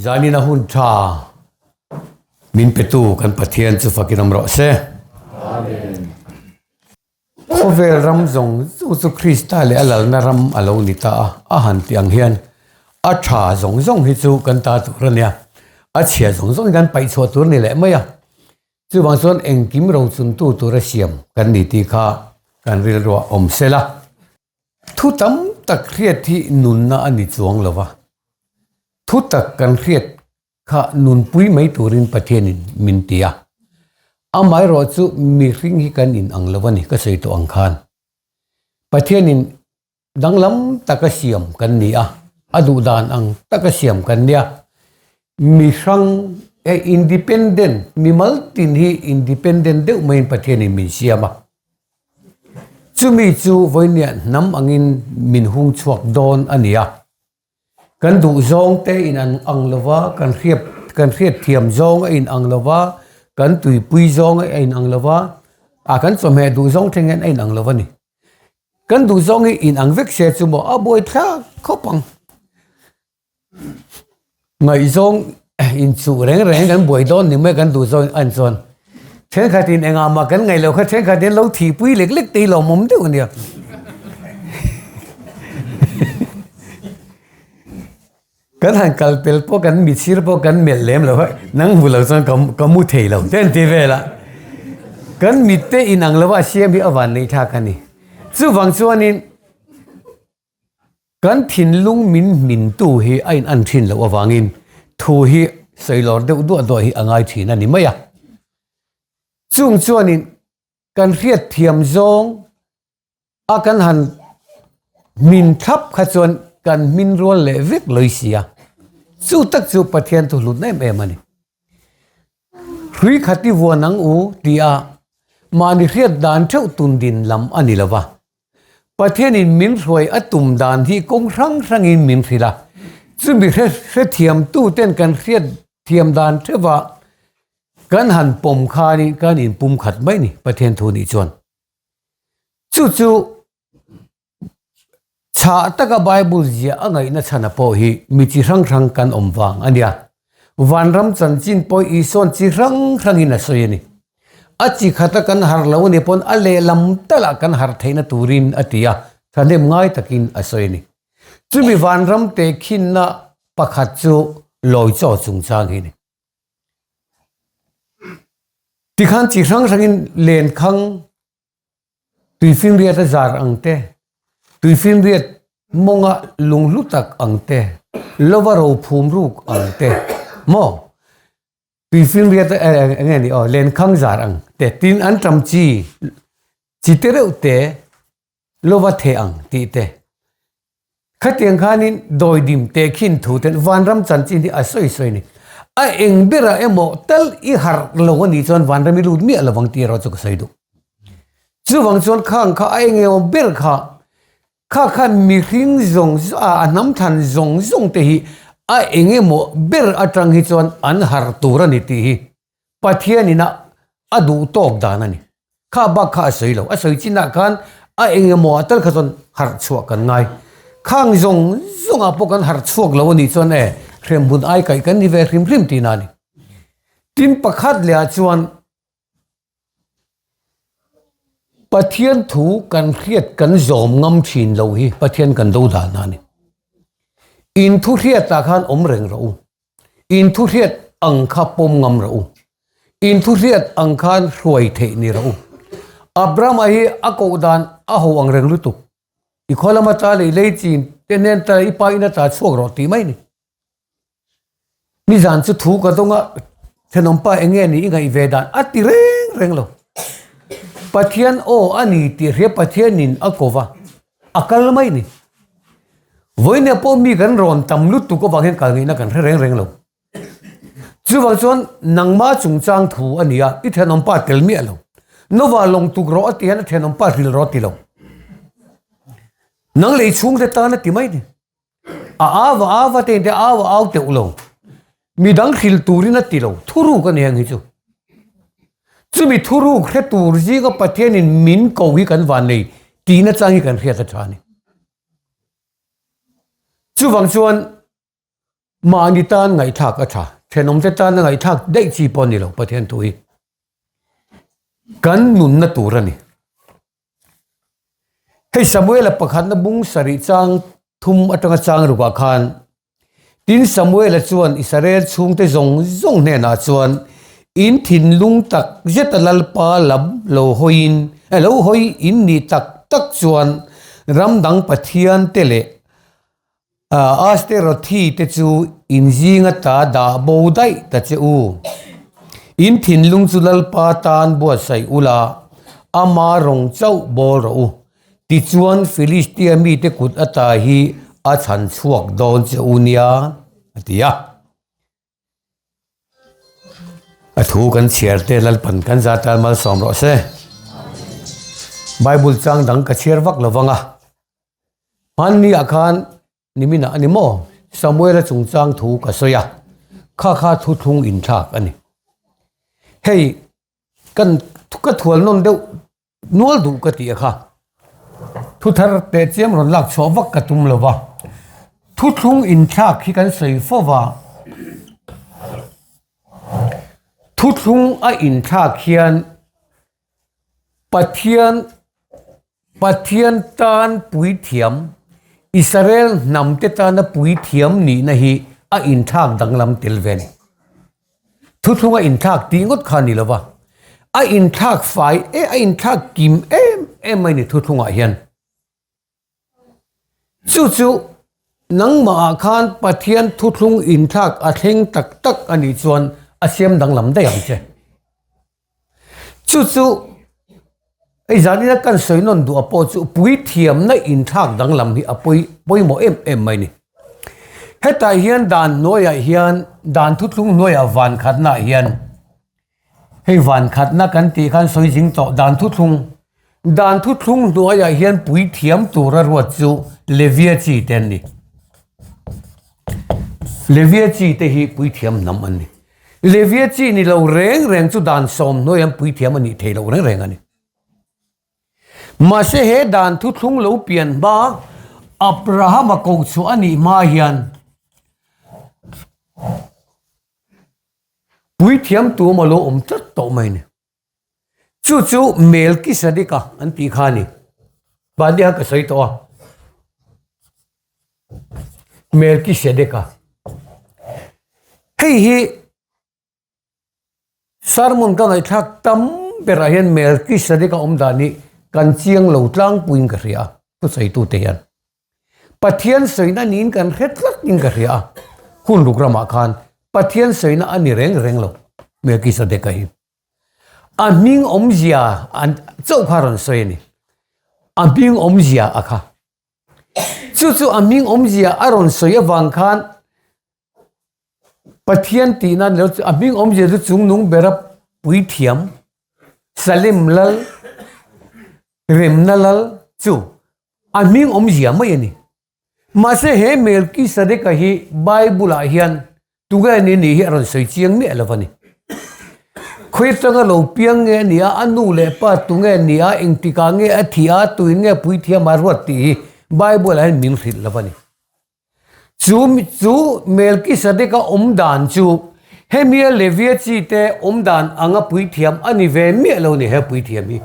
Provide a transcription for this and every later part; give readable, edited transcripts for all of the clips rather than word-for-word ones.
Zanin a hun tha min petu kan Pathian chu fakin awm rawh se. Amen. Khawvel ram zawng zawng chu Krista leh a lalna ram a lo ni ta a, a han tih ang hian a tha zawng zawng hi chu kan ta tur a nia, a chhia zawng zawng hi kan paih chhuah tur a ni leh mai a. Chuvang chuan engkim rochuntu tura siam kan ni tih kha kan rilruah awm sela. Thu tam tak hriat hi nunna a ni chuang lo va, thu tak kan hriat kha nunpui mai turin Pathianin min ti a. Amaherawh chu mihring hi kan inang lo a ni, ka sawi tawh ang khan. Pathianin danglam taka siam kan ni a, a duh dan ang taka siam kan nia. Mi hrang e independent, mimal tin hi independent deuh maiin Pathianin min siam a. Chumi chu vawinia hnam angin min hung chhuak dawn a ni a. Kan duh zawng te in an ang lo va, kan hriat kan hriat thiam zawng a in ang lo va, kan tuipui zawng a in ang lo va, ah kan chawhmeh duh zawng thleng hian a in ang lo va ni. Kan duh zawng hi in ang vek se chu maw a buai thlak khawp ang. Ngaihzawng inchuh reng reng kan buai dawn ni mai kan duh zawng an chuan thenkhat in engah mah kan ngaih loh kha thenkhat in lo thihpui lek lek te hi lawmawm deuh a nia. Kan han kal pel pawh kan mitsir pawh kan melh lem lo a nang hmu lo chuan ka ka mu thei lo te an ti vel a. Kan mit te inang lo a siam hi a van neih thlak a ni. Chuvang chuanin Kan thinlung min hmintu hi a in an thin loh avangin thu hi sawi lawr deuh duah duah hi a ngai thin a ni mai a. Chung chuanin kan hriat thiam zawng a kan han hmin thlap kha chuan kan hmin rual leh vek lawih si a. Chu tak chu Pathian thu hlut em em a ni. Hrui khat i vuan ang u tia mahni hriat dan theuh tun din lam a ni lo va. Pathianin min hruai a tum dan hi kawng hrang hrangin min hrilh a, chumi hre hrethiamtuten kan hriat thiam dan theuhah kan han pawm khanin kan inpum khat mai ni Pathian thu nih chuan. Chu chu chhah taka Bible ziah a ngaihna chhana pawh hi mi chi hrang hrang kan awm vang a nia. Vanram chanchin pawh Isua'n chi hrang hrangin a sawi a ni. A chi khata kan harh lo a nih pawn a lehlam talah kan harh theihna turin a ti a, thahnem ngai takin a sawi a ni. Chumi vanram tehkhinna pakhat chu lawi chaw chungchang hi a ni. Tikhan chi hrang hrangin lenkhang Tuifinriat a zar ang te, tuifinriat mawnga lunghlu tak ang te, lova ro phum ruk ang te, maw? Tuifinriat a eng nge ni aw, lenkhang zar ang te, tin an ṭam chi, chi te reuh te, lova theh ang tih te. Khatiang khanin dawidim tehkhin thu ten vanram chanchin hi a sawi sawi a ni. A eng berah emaw tal i harh lo a nih chuan vanram i lut miah lovang tih erawh chu ka sawi duh. Chuvang chuan khang kha a eng emaw ber kha kha khan mihring zawng a a hnam thlan zawng zawng te hi a eng emaw ber atang hi chuan an harh tur a ni tih hi Pathianin a a duh tawk dan a ni. Kha bak kha a sawi lo. A sawi chinah khan a eng emaw ah tal kha chuan harh chhuah kan ngai. Khang zawng zawngah pawh kan harh chhuak lo a nih chuan e hremhmun ai kaih kan ni ve hrim hrim tihna a ni. Tin pakhat leh ah chuan Pathian thu kan hriat kan zawm ngam thin lo hi Pathian kan do dan a ni. In thu hriatah khan awm reng rawh u. In thu hriat ang kha pawm ngam rawh u. In thu hriat ang khan hruai theih ni rawh u. Abrahama hi a koh dan a ho ang reng lutuk. I khaw lama ta leh i lei chin te hnen ta i pa in a ta chhuak rawh tih mai ni. Nizan chu thu ka dawng a, thenawmpa eng nge ni i ngaih ve dan a ti reng reng lo. Pathian aw a ni tih hria Pathianin a ko va, a kal mai ni. Vawinia pawh mi kan rawn tam lutuk avang hian kal ngaihna kan hre reng reng lo. Chuvang chuan nangma chungchang thu a ni a, i thenawmpa tel miah lo. Nova lawng tuk rawh a ti hian a thenawmpa hril rawh a ti lo. Nang lei chhungte tan a ti mai ni. A au a au a te te au a au teuh lo. Midang hril turin a ti lo. Thuruk a ni ang hi chu. Chumi thuruk hre tur zinga Pathianin min ko hi kan van nei tihna chang hi kan hriat a tha a ni. Chuvang chuan. Mahni tan ngaihthlak a tha, thenawmte tana ngaihthlak daih chi pawh a ni lo Pathian thu hi. Kan nunna tur a ni. Hei Samuela pakhatna bung sarih chang thum atanga chang rukah khan Tin Samuela chuan Israel chhungte zawng zawng hnenah chuan in thinlung tak zeta Lalpa lam lo hawiin lo hawi in nih tak tak chuan ram dang pathian te leh Asterothi te chu in zinga ta dah bo daih ta che u. In thinlung chu Lalpa tan buatsaih ula, ama rawng chauh bawl rawh u. Tichuan Filistia mite kut ata hi a chhan chhuak dawn che u nia, a ti a. A thu kan chhiar te Lalpan kan za tan malsawm rawh se. Bible chang dang ka chhiar vak lo vang a. Hmanni ah khan nimin ah a ni maw Samuel-a chungchang thu ka sawi a, kha kha thuthlung inthlak a ni. Hei kan ka thual nawn deuh Nual duh ka ti a kha. Thuthar teh chiam rawn lak chhuah vak ka tum lo va. Thuthlung inthlak hi kan sawi fo va. Thuthlung a inthlak hian Pathian Pathian tan puithiam Israel hnamte tana puithiam nihna hi a inthlak danglam tel ve a ni. Thuthlung a inthlak tih ngawt kha a ni lo va, a inthlak fai e, a inthlak kim em em mai ni thuthlungah hian. Chu chu nangmahah khan Pathian thuthlung inthlak a thleng tak tak a nih chuan a siam danglam daih ang che. Chu chu hei zanina kan sawi nawn duh a pawh chu puithiamna inthlak danglam hi a pawi pawimawh em em mai a ni. Hetah hian dan hnuaiah hian dan thuthlung hnuaiah van khatna ah hian hei van khatna kan tih khan sawi zing tawh dan thuthlung dan thuthlung hnuaiah hian puithiam tura ruat chu Levia chi te an ni. Levia chi te hi puithiam hnam an ni. Levia chi ni lo reng reng chu dan sawm hnuai an puithiam a nih thei loh reng reng a ni. Mahse he dan thuthlung lo pian hma Abrahama ko chhuah a nih hma hian puithiam tuam a lo awm tlat tawh mai a ni. Chu chu Melkisedeka an tih kha a ni. Mahni khan ka sawi tawh a. Melkisedeka. Hei hi sermon ka ngaihthlak tam berah hian Melkisedeka awm dan hi kan chiang lo tlangpuiin ka hria a, thusawi tute hian. Pathian sawina niin kan hre tlat in ka hria a, hun ruk ramah khan Pathian sawina a ni reng reng lo Melkisedeka hi. A hming awmzia an chauh kha rawn sawi a ni. A hming awmzia a kha. Chu chu a hming awmzia a rawn sawi avang khan Pathian tihna ni lo a hming awmzia chu chungnung bera puithiam Salem lal Remna lal chu a hming awmzia mai a ni. Mahse he Melkisedeka hi Bible ah hian tunge a ni nih hi a rawn sawi chiang miah lo a ni. Khawi atanga lo piang nge a ni a, a nu leh pa tunge a ni a, engtikah nge a thih a, tuin nge puithiam a ruat tih hi Bible ah hian min hrilh lo a ni. Chu chu Melkisedeka awm dan chu hemia Levia chi te awm dan anga puithiam a ni ve miah lo ni he puithiam hi.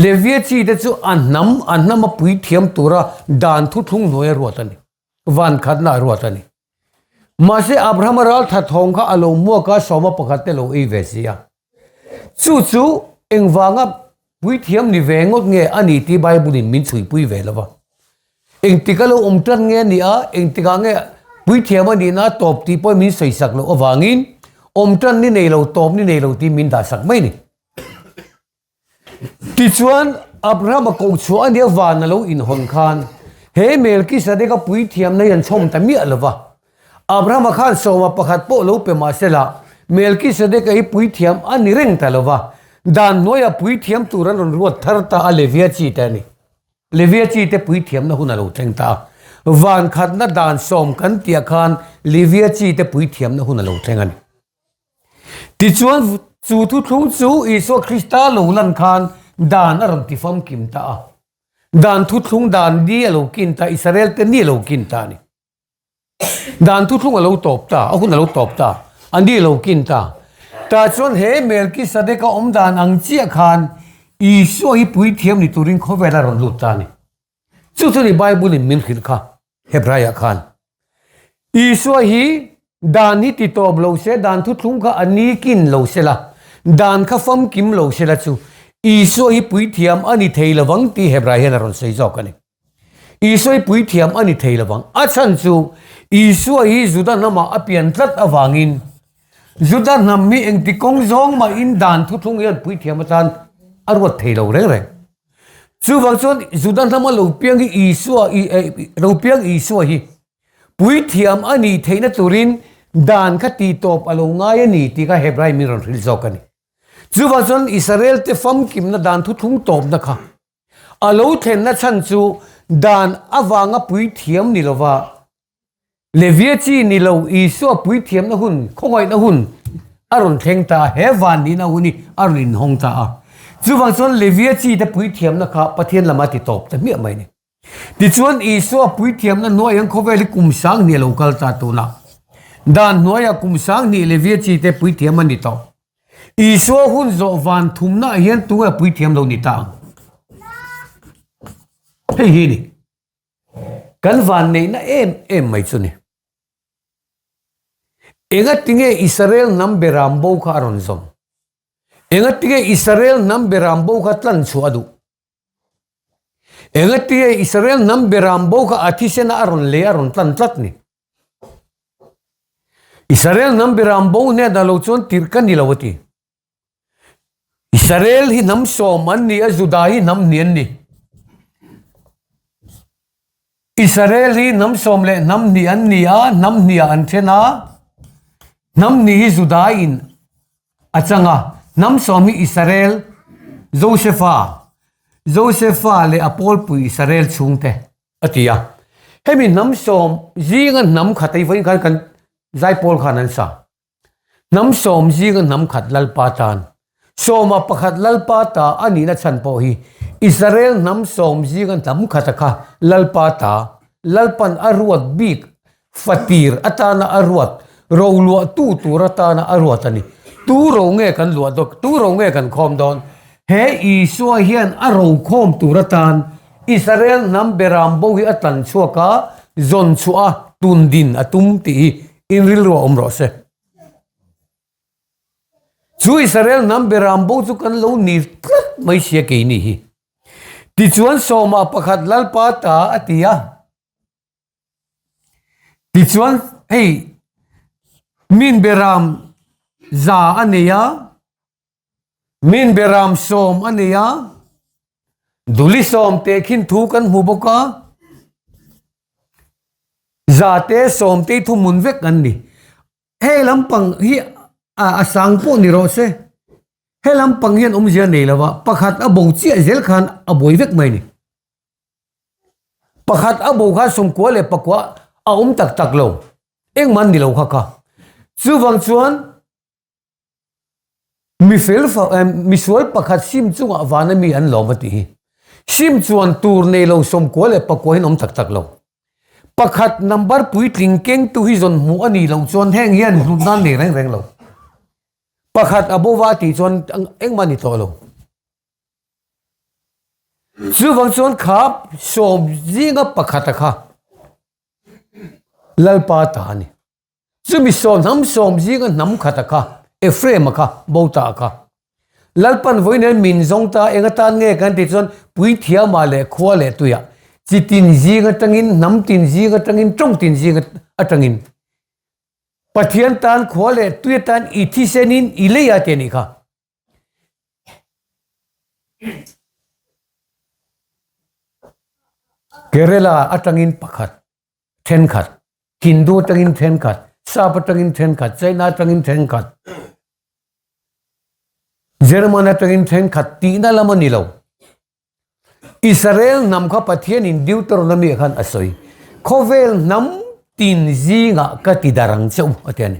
Levia chi te chu a hnam a hnama puithiam tura dan thuthlung hnuaia ruat a ni. Van khatna a ruat a ni. Mahse Abrahama ral that thawng kha a lo hmuak a, sawma pakhat te lo ei ve si a. Chu chu engvanga puithiam ni ve ngawt nge a ni tih Bible in min chhuipui ve lo va. Engtik a lo awm tan nge a ni a, engtikah nge puithiam a nihna a tawp tih pawhin min sawisak loh avangin awm tan ni nei lo, tawp ni nei lo tih min dahsak mai a ni. Tichuan, Abrahama koh chhuah a nia van a lo inhawn khan he Melkisedeka puithiamna hi an chhawm ta miah lo va. Abrahama khan sawma pakhat pawh lo pe mah sela, Melkisedeka hi puithiam a ni reng ta lo va. Dan hnuaiah puithiam tur an rawn ruat thar ta a Levia chi te a ni. Levia chi te puithiamna hun a lo thleng ta a. Van khatna dan sawm kan tihah khan Levia chi te puithiamna hun a lo thleng a ni. Tichuan, chu thuthlung chu Isua Krista lo lan khan dan a rawn ti famkim ta a. Dan thuthlung dan ni a lo kin ta, Israel te ni a lo kin ta a ni. Dan thuthlung a lo tawp ta, a hun a lo tawp ta, a ni lo kin ta. Tah chuan he Melkisadeka awm dan ang chiah khan Isua hi puithiam ni turin khawvel a rawn lut ta a ni. Chu chu ni Bible in min hrilh kha Hebraiah khan. Isua hi dan hi ti tawp lo se, dan thuthlung kha a ni kin lo se la, dan kha famkim lo se la chu Isua hi puithiam a ni thei lovang tih Hebrai hian a rawn sawi zawk a ni. Isua hi puithiam a ni thei lovang. A chhan chu Isua hi Juda hnamah a pian tlat avangin Juda hnam hi engti kawng zawng mahin dan thuthlung hian puithiam atan a ruat thei lo reng reng. Chuvang chuan Juda hnama lo piang hi Isua lo piang Isua hi puithiam a nih theihna turin dan kha titawp a lo ngai a ni tih kha Hebrai min rawn hrilh zawk a ni. Chuvang chuan Israel te famkimna dan thuthlung tawpna kha A lo thlenna chhan chu dan avanga puithiam ni lova Levia chi ni lo Isua puithiamna hun, khawngaihna hun a rawn thleng ta a, he van nihna hun hi a rawn inhawng ta a. Chuvang chuan Levia chi te puithiamna kha Pathian lama ti tawp ta hmiah mai a ni. Tichuan Isua puithiamna hnuaiah hian khawvel hi kum sanghnih a lo kal ta tunah. Dan hnuaiah kum sanghnih Levia chi te puithiam a ni tawh. Isua hun zawh van thumnaah hian tunge puithiam lo ni ta ang? Hei hi ni. Kan van neihna em em mai chu ni. Enga tinge Israel hnam beram bo kha a rawn zawm? Enga tinge Israel hnam beram bo kha tlan chhuah a duh? Enga tinge Israel hnam beram bo kha a thisena a rawn lei a rawn tlan tlat ni? Israel hnam beram bo hnen ah lo chuan tirh ka ni lo a ti. Israel hi hnam sawm an ni a, Juda hi hnam hnih an ni. Israel hi hnam sawm leh hnam hnih an ni a, hnam hnih ah an then a, hnam hnih hi Juda in a chang a, hnam sawm hi Israel, Josefa, Josefa leh a pawlpui Israel chhungte. A ti a. Hemi hnam sawm zinga hnam khat ei vawiin khan kan zaipawl khan an sa. Hnam sawm zinga hnam khat Lalpa tan. Sawma pakhat Lalpa ta a nihna chhan pawh hi Israel hnam sawm zinga hnam khata kha Lalpa ta, Lalpan a ruat bik Fatir atana a ruat, roluahtu tur atana a ruat a ni. Tu ro nge kan luah dawn, tu ro nge kan khawm dawn? He Isua hian a ro khawm tur atan Israel hnam beram bo hi a tlan chhuak a, zawn chhuah a, tun din a tum tih hi in rilru a awm rawh se. Chu Israel hnam beram bo chu kan lo ni tlat mai sia keini hi. Tichuan sawmah pakhat Lalpa ta a ti a. Tichuan hei min beram za a nei a, min beram sawm a nei a, duli sawm teh khin thu kan hmu bawk a, za te sawm te hi thuhmun vek an ni. Hei lampang hi a sang pawh ni rawh se, he lampang hian awmzia nei lo va, pakhat a bo chiah zel khan a buai vek mai a ni. Pakhat a bo khan sawmkua leh pakua a awm tak tak lo, engmah an ni lo kha kha. Chuvang chuan mifel misual pakhat sim chungah vana mi an lawm a tih hi. Sim chuan tur nei lo sawmkua leh pakua hian awm tak tak lo. Pakhat number puitling kengtu hi zawn hmuh a nih loh chuan heng hian hlut nan nei reng reng lo. Pakhat a bo va a tih chuan engmah a ni tawh lo. Chuvang chuan kha sawm zinga pakhata kha Lalpa ta a ni. Chumi sawm hnam sawm zinga hnam khata kha Ephraim-a kha bo ta kha. Lalpan vawiin hian min zawng ta eng atan nge kan tih chuan puithiamah leh khua leh tuiah chi tin zing atangin hnam tin zing atangin tawng tin zing atangin Pathian tan khua leh tui atan i thisenin i lei a ti a nih kha. Kerala atangin pakhat thenkhat, Hindu atangin thenkhat, Sap atangin thenkhat, China atangin thenkhat, German atangin thenkhat tihna lam a ni lo. Israel hnam kha Pathianin Deuteronomy ah khan a sawi, Khawvel hnam tin zingah ka ti dar ang che u a ti a ni.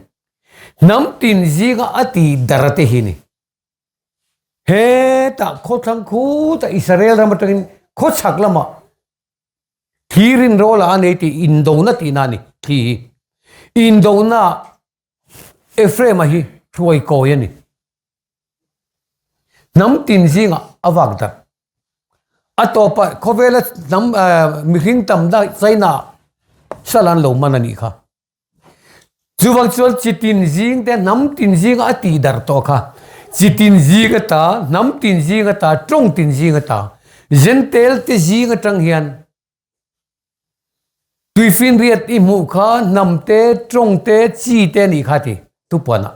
Hnam tin zinga a ti dar te hi ni. Hetah khawthlang khutah Israel ram atangin khawchhak lamah thi rinrawlah a nei tih indona tihna a ni thi hi. Indona Ephraim-a hi hruai kawi a ni. Hnam tin zingah a vak darh. A tawpah khawvela hnam mihring tam dah China sal an lo man a nih kha. Chuvang chuan chi tin zing te hnam tin zinga a tih darh tawh kha. Chi tin zing ata, hnam tin zing ata, tawng tin zing ata, Jentail te zing atang hian Tuifinriat i hmuh kha hnam te, tawng te, chi te a nih kha ti thupuanah.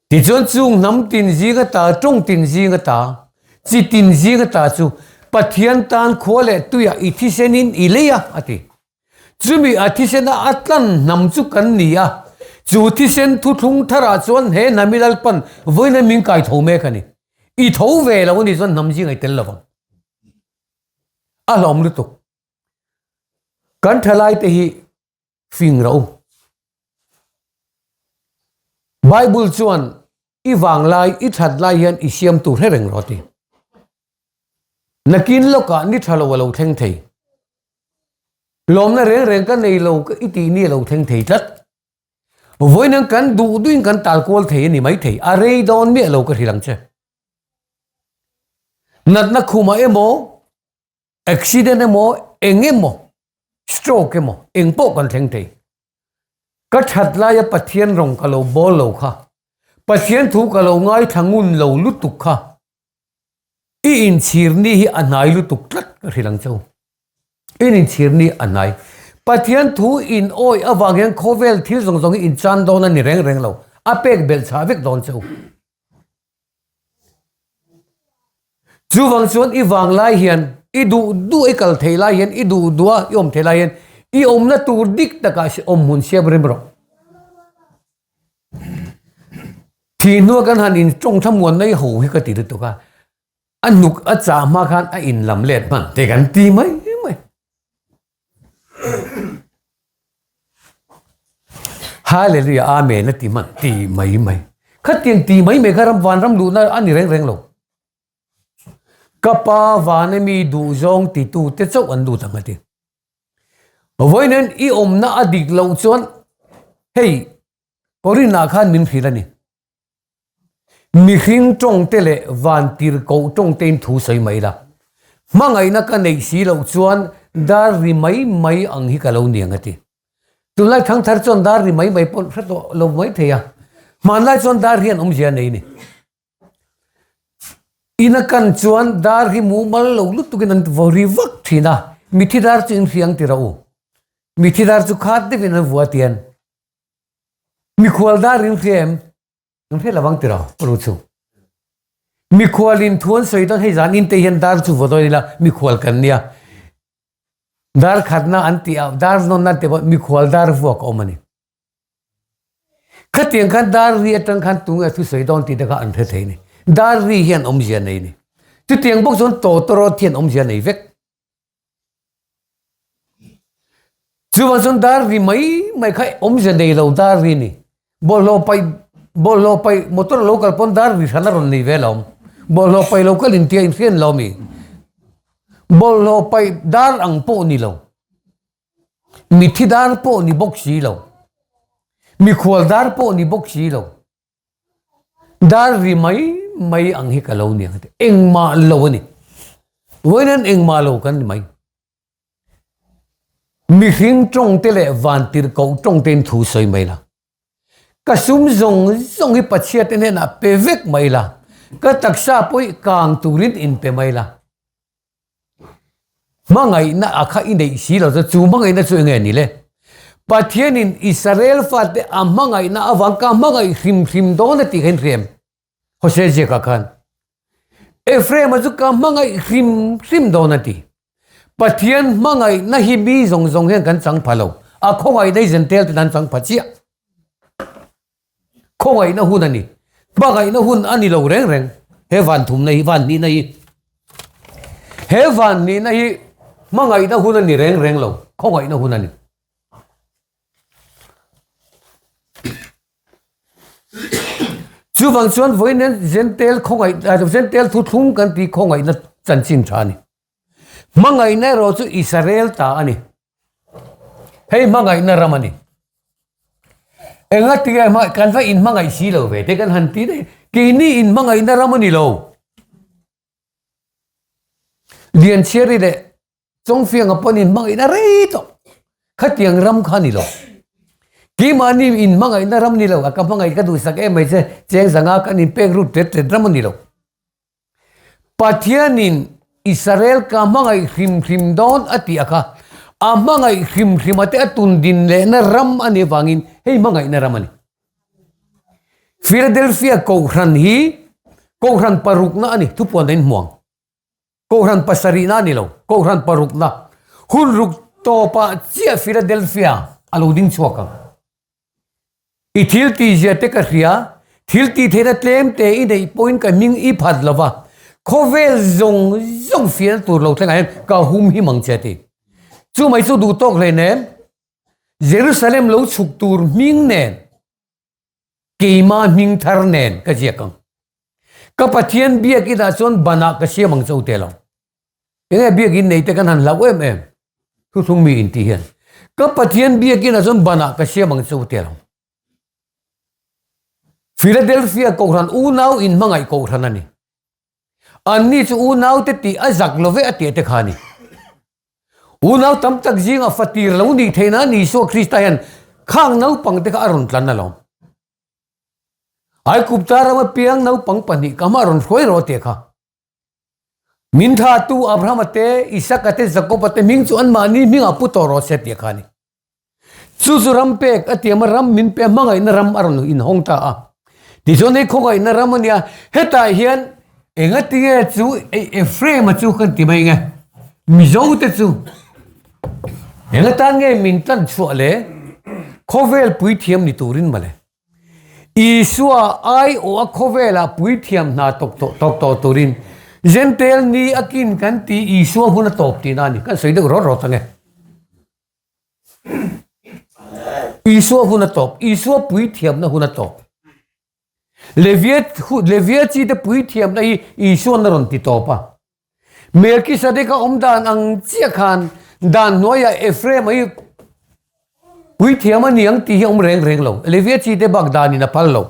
Tichuan chung hnam tin zing ata, tawng tin zing ata, chi tin zing ata chu Pathian tan khua leh tuiah i thisenin i lei a, a ti. Chumi a thisena a tlan hnam chu kan ni a, chu thisen thuthlung tharah chuan he hnami Lalpan vawiin min kai tho mek a ni. I tho ve lo a nih chuan hnam zingah i tel lo vang. A hlawm lutuk. Kan thalai te hi fing ro. Bible chuan i vanglai i that lai hian i siam tur hre reng rawh ti. Nakin lawkah ni tha lo a lo thleng thei. Lawmna reng reng ka nei lo i tih ni a lo thleng thei tlat. Vawiin kan duh duhin kan tal kual thei a ni mai thei. A rei dawn miah lo ka hrilh ang che. Natna khumah emaw, accident emaw, eng emaw, stroke emaw, eng pawh kan thleng thei. Ka that laia Pathian rawng ka lo bawl lo kha, Pathian thu ka lo ngaithla ngun lo lutuk kha, i inchhir ni hi a hnai lutuk tlat ka hrilh ang cheu. In inchhir ni a hnai. Pathian thu in awih avang hian khawvel thil zawng zawng hi in chan dawn a ni reng reng lo, a pek belh chhah vek dawn cheu. Chuvang chuan i vang lai hian i duh duh i kal thei lai hian i duh duh a i awm thei lai hian i awmna tur dik takah awm hmun siam rem rawh. Thih hnua kan han in tawng thlamuan mai ho hi ka ti lutuk a, a hnuk a chah hma khan a in lam let hman te kan ti mai mai. Hallelujah Amen a ti hman ti mai mai. Khatiang ti mai mai kha ram vanram luhna a ni reng reng lo. Ka pa vana mi duh zawng titu te chauh an lut ang a ti. Vawiin i awmna a dik loh chuan hei Korinah khan min hrilh a ni. Mihring tawngte leh vantirhkoh tawngtein thu sawi mai la. Hmangaihna ka neih si loh chuan dar ri mai mai ang hi ka lo ni ang a ti. Tunlai thangthar chuan dar ri mai mai pawh hre tawh lo mai thei a. Hmanlai chuan dar hian awmzia a nei ni. Ina kan chuan dar hi mumal lo lutukin an vaw ri vak thin a, mithi dar chu inhriang ti rawh u. Mithi dar chu khat deuhin an vua tian. Mikhual dar in hria em? An hre lovang tiraw ru chu. Mikhual in thu an sawi dawn hei zan in te hian dar chu vaw dawn ila mikhual kan nia. Dar khatna an tih a dar nawnna an tih pawh mikhual dar vuak a awm a ni. Khatiang khan dar ri atang khan tunge thu sawi dawn tih te kha an hre thei a ni. Dar ri hian awmzia nei a ni. Chutiang bawk chuan tawtawrawt hian awmzia nei vek. Chuvang chuan dar ri mai mai kha awmzia nei lo dar ri ni. Bawlhhlawh paih bawlhhlawh paih motor lo kal pawn dar ri hran a rawn nei ve lo. Bawlhhlawh paih lo kal intia inhriat lo mi. Bawlhhlawh paih dar ang pawh ni lo. Mithi dar pawh ni bawk si lo. Mikhual dar pawh ni bawk si lo. Dar ri mai mai ang hi ka lo ni ang engmah lo a ni. Vawiin engmah lo kan ni mai. Mihring tawng te leh vantirhkoh tawng te in thu sawi mai la. Ka sum zawng zawng hi Pathian te hnenah pe vek mai la. Ka taksa pawh hi kang turin in pe mai la. Hmangaihna a kha i neih si lo chu chu hmangaihna chu enge ni le? Pathianin Israel fate a hmangaihna avang ka hmangaih hrim hrim dawn a tih kha in hria em? Hosea ziakah khan Ephraim-a chu ka hmangaih hrim hrim dawn a ti. Pathian hmangaihna hi mi zawng zawng hian kan chang pha lo. A khawngaihna hi Jentail ten an chang pha chiah. Khawngaihna hun a ni. Hmangaihna hun a ni lo reng reng. He van thumna hi, van hnihna hi. He van hnihna hi hmangaihna hun a ni reng reng lo. Khawngaihna hun a ni. Chuvang chuan vawiin hian Jentail khawngaih, Jentail thuthlung kan tih khawngaihna chanchin tha a ni. Hmangaihna erawh chu Israel ta a ni. Hei hmangaihna ram a ni. Enga tinge kan va inhmangaih si lo ve te kan han ti daih. Keini inhmangaihna ram a ni lo. Lianchhiari leh Chawngfianga pawn inhmangaihna rei tawh. Khatiang ram kha ni lo. Keimahni inhmangaihna ram ni lo. A ka hmangaih ka duhsak em mai che cheng zanga kan inpek rut tet tet ram a ni lo. Pathianin Israel ka hmangaih hrim hrim dawn a tih a kha, a hmangaih hrim hrim a te a tun din lehna ram a nih avangin hei hmangaihna ram a ni. Philadelphia Kohhran hi Kohhran parukna a ni, thupuan a inhmuang. Kohhran pasarihna a ni lo, Kohhran parukna. Hun ruk tawpah chiah Philadelphia a lo ding chhuak ang. I thil tihzia te ka hria, thil tih theihna tlem te i neih pawhin ka hming i phat lo va, khawvel zawng zawng fiahna tur lo thlengah hian ka hum him ang che a ti. Chu mai chu duh tawk hleinem, Jerusalem lo chhuk tur hming nen, keimah hming thar nen ka ziak ang. Ka Pathian biakinah chuan banah ka siam ang cho te lo. Enge biakin nei te kan han hlauh em em? Thuthlung mi inti hian. Ka Pathian biakinah chuan banah ka siam ang cho te lo. Philadelphia Kohhran unau inhmangaih Kohhran a ni. Anni chu unaute tih a zak lo ve a tih te kha a ni. Unau tam tak zinga fatir lo nih theih nan Isua Krista hian khang naupang te kha a rawn tlan alawm. Aikupta rama piang naupang pahnih ka hma rawn hruai rawh tih kha. Min thahtu Abrahama te, Isaka te, Jakoba te hming chu anmahni hmingah pu tawh rawh se tih kha a ni. Chu chu ram pek a tiam a, ram min pe a, hmangaihna ram a rawn inhawng ta a. Tichuan hei khawngaihna ram a nia, hetah hian engatinge chu Ephraim-a chu kan ti mai nge, Mizo te chu engatan nge min tlan chhuah le, khawvel puithiam ni turin mawle. Isua aiawh a khawvelah puithiam hna tawk tawh tawk tawh turin Jentail ni a kin kan ti Isua hun a tawp tihna a ni. Kan sawi deuh rawt rawt ang e. Isua hun a tawp. Isua puithiamna hun a tawp. Levia Levia chi te puithiamna hi Isuan a rawn ti tawp a. Melkisadeka awm dan ang chiah khan dan hnuaiah Ephraim-a hi puithiam a ni ang tih hi a awm reng reng lo. Levia chi te bak danin a phal lo.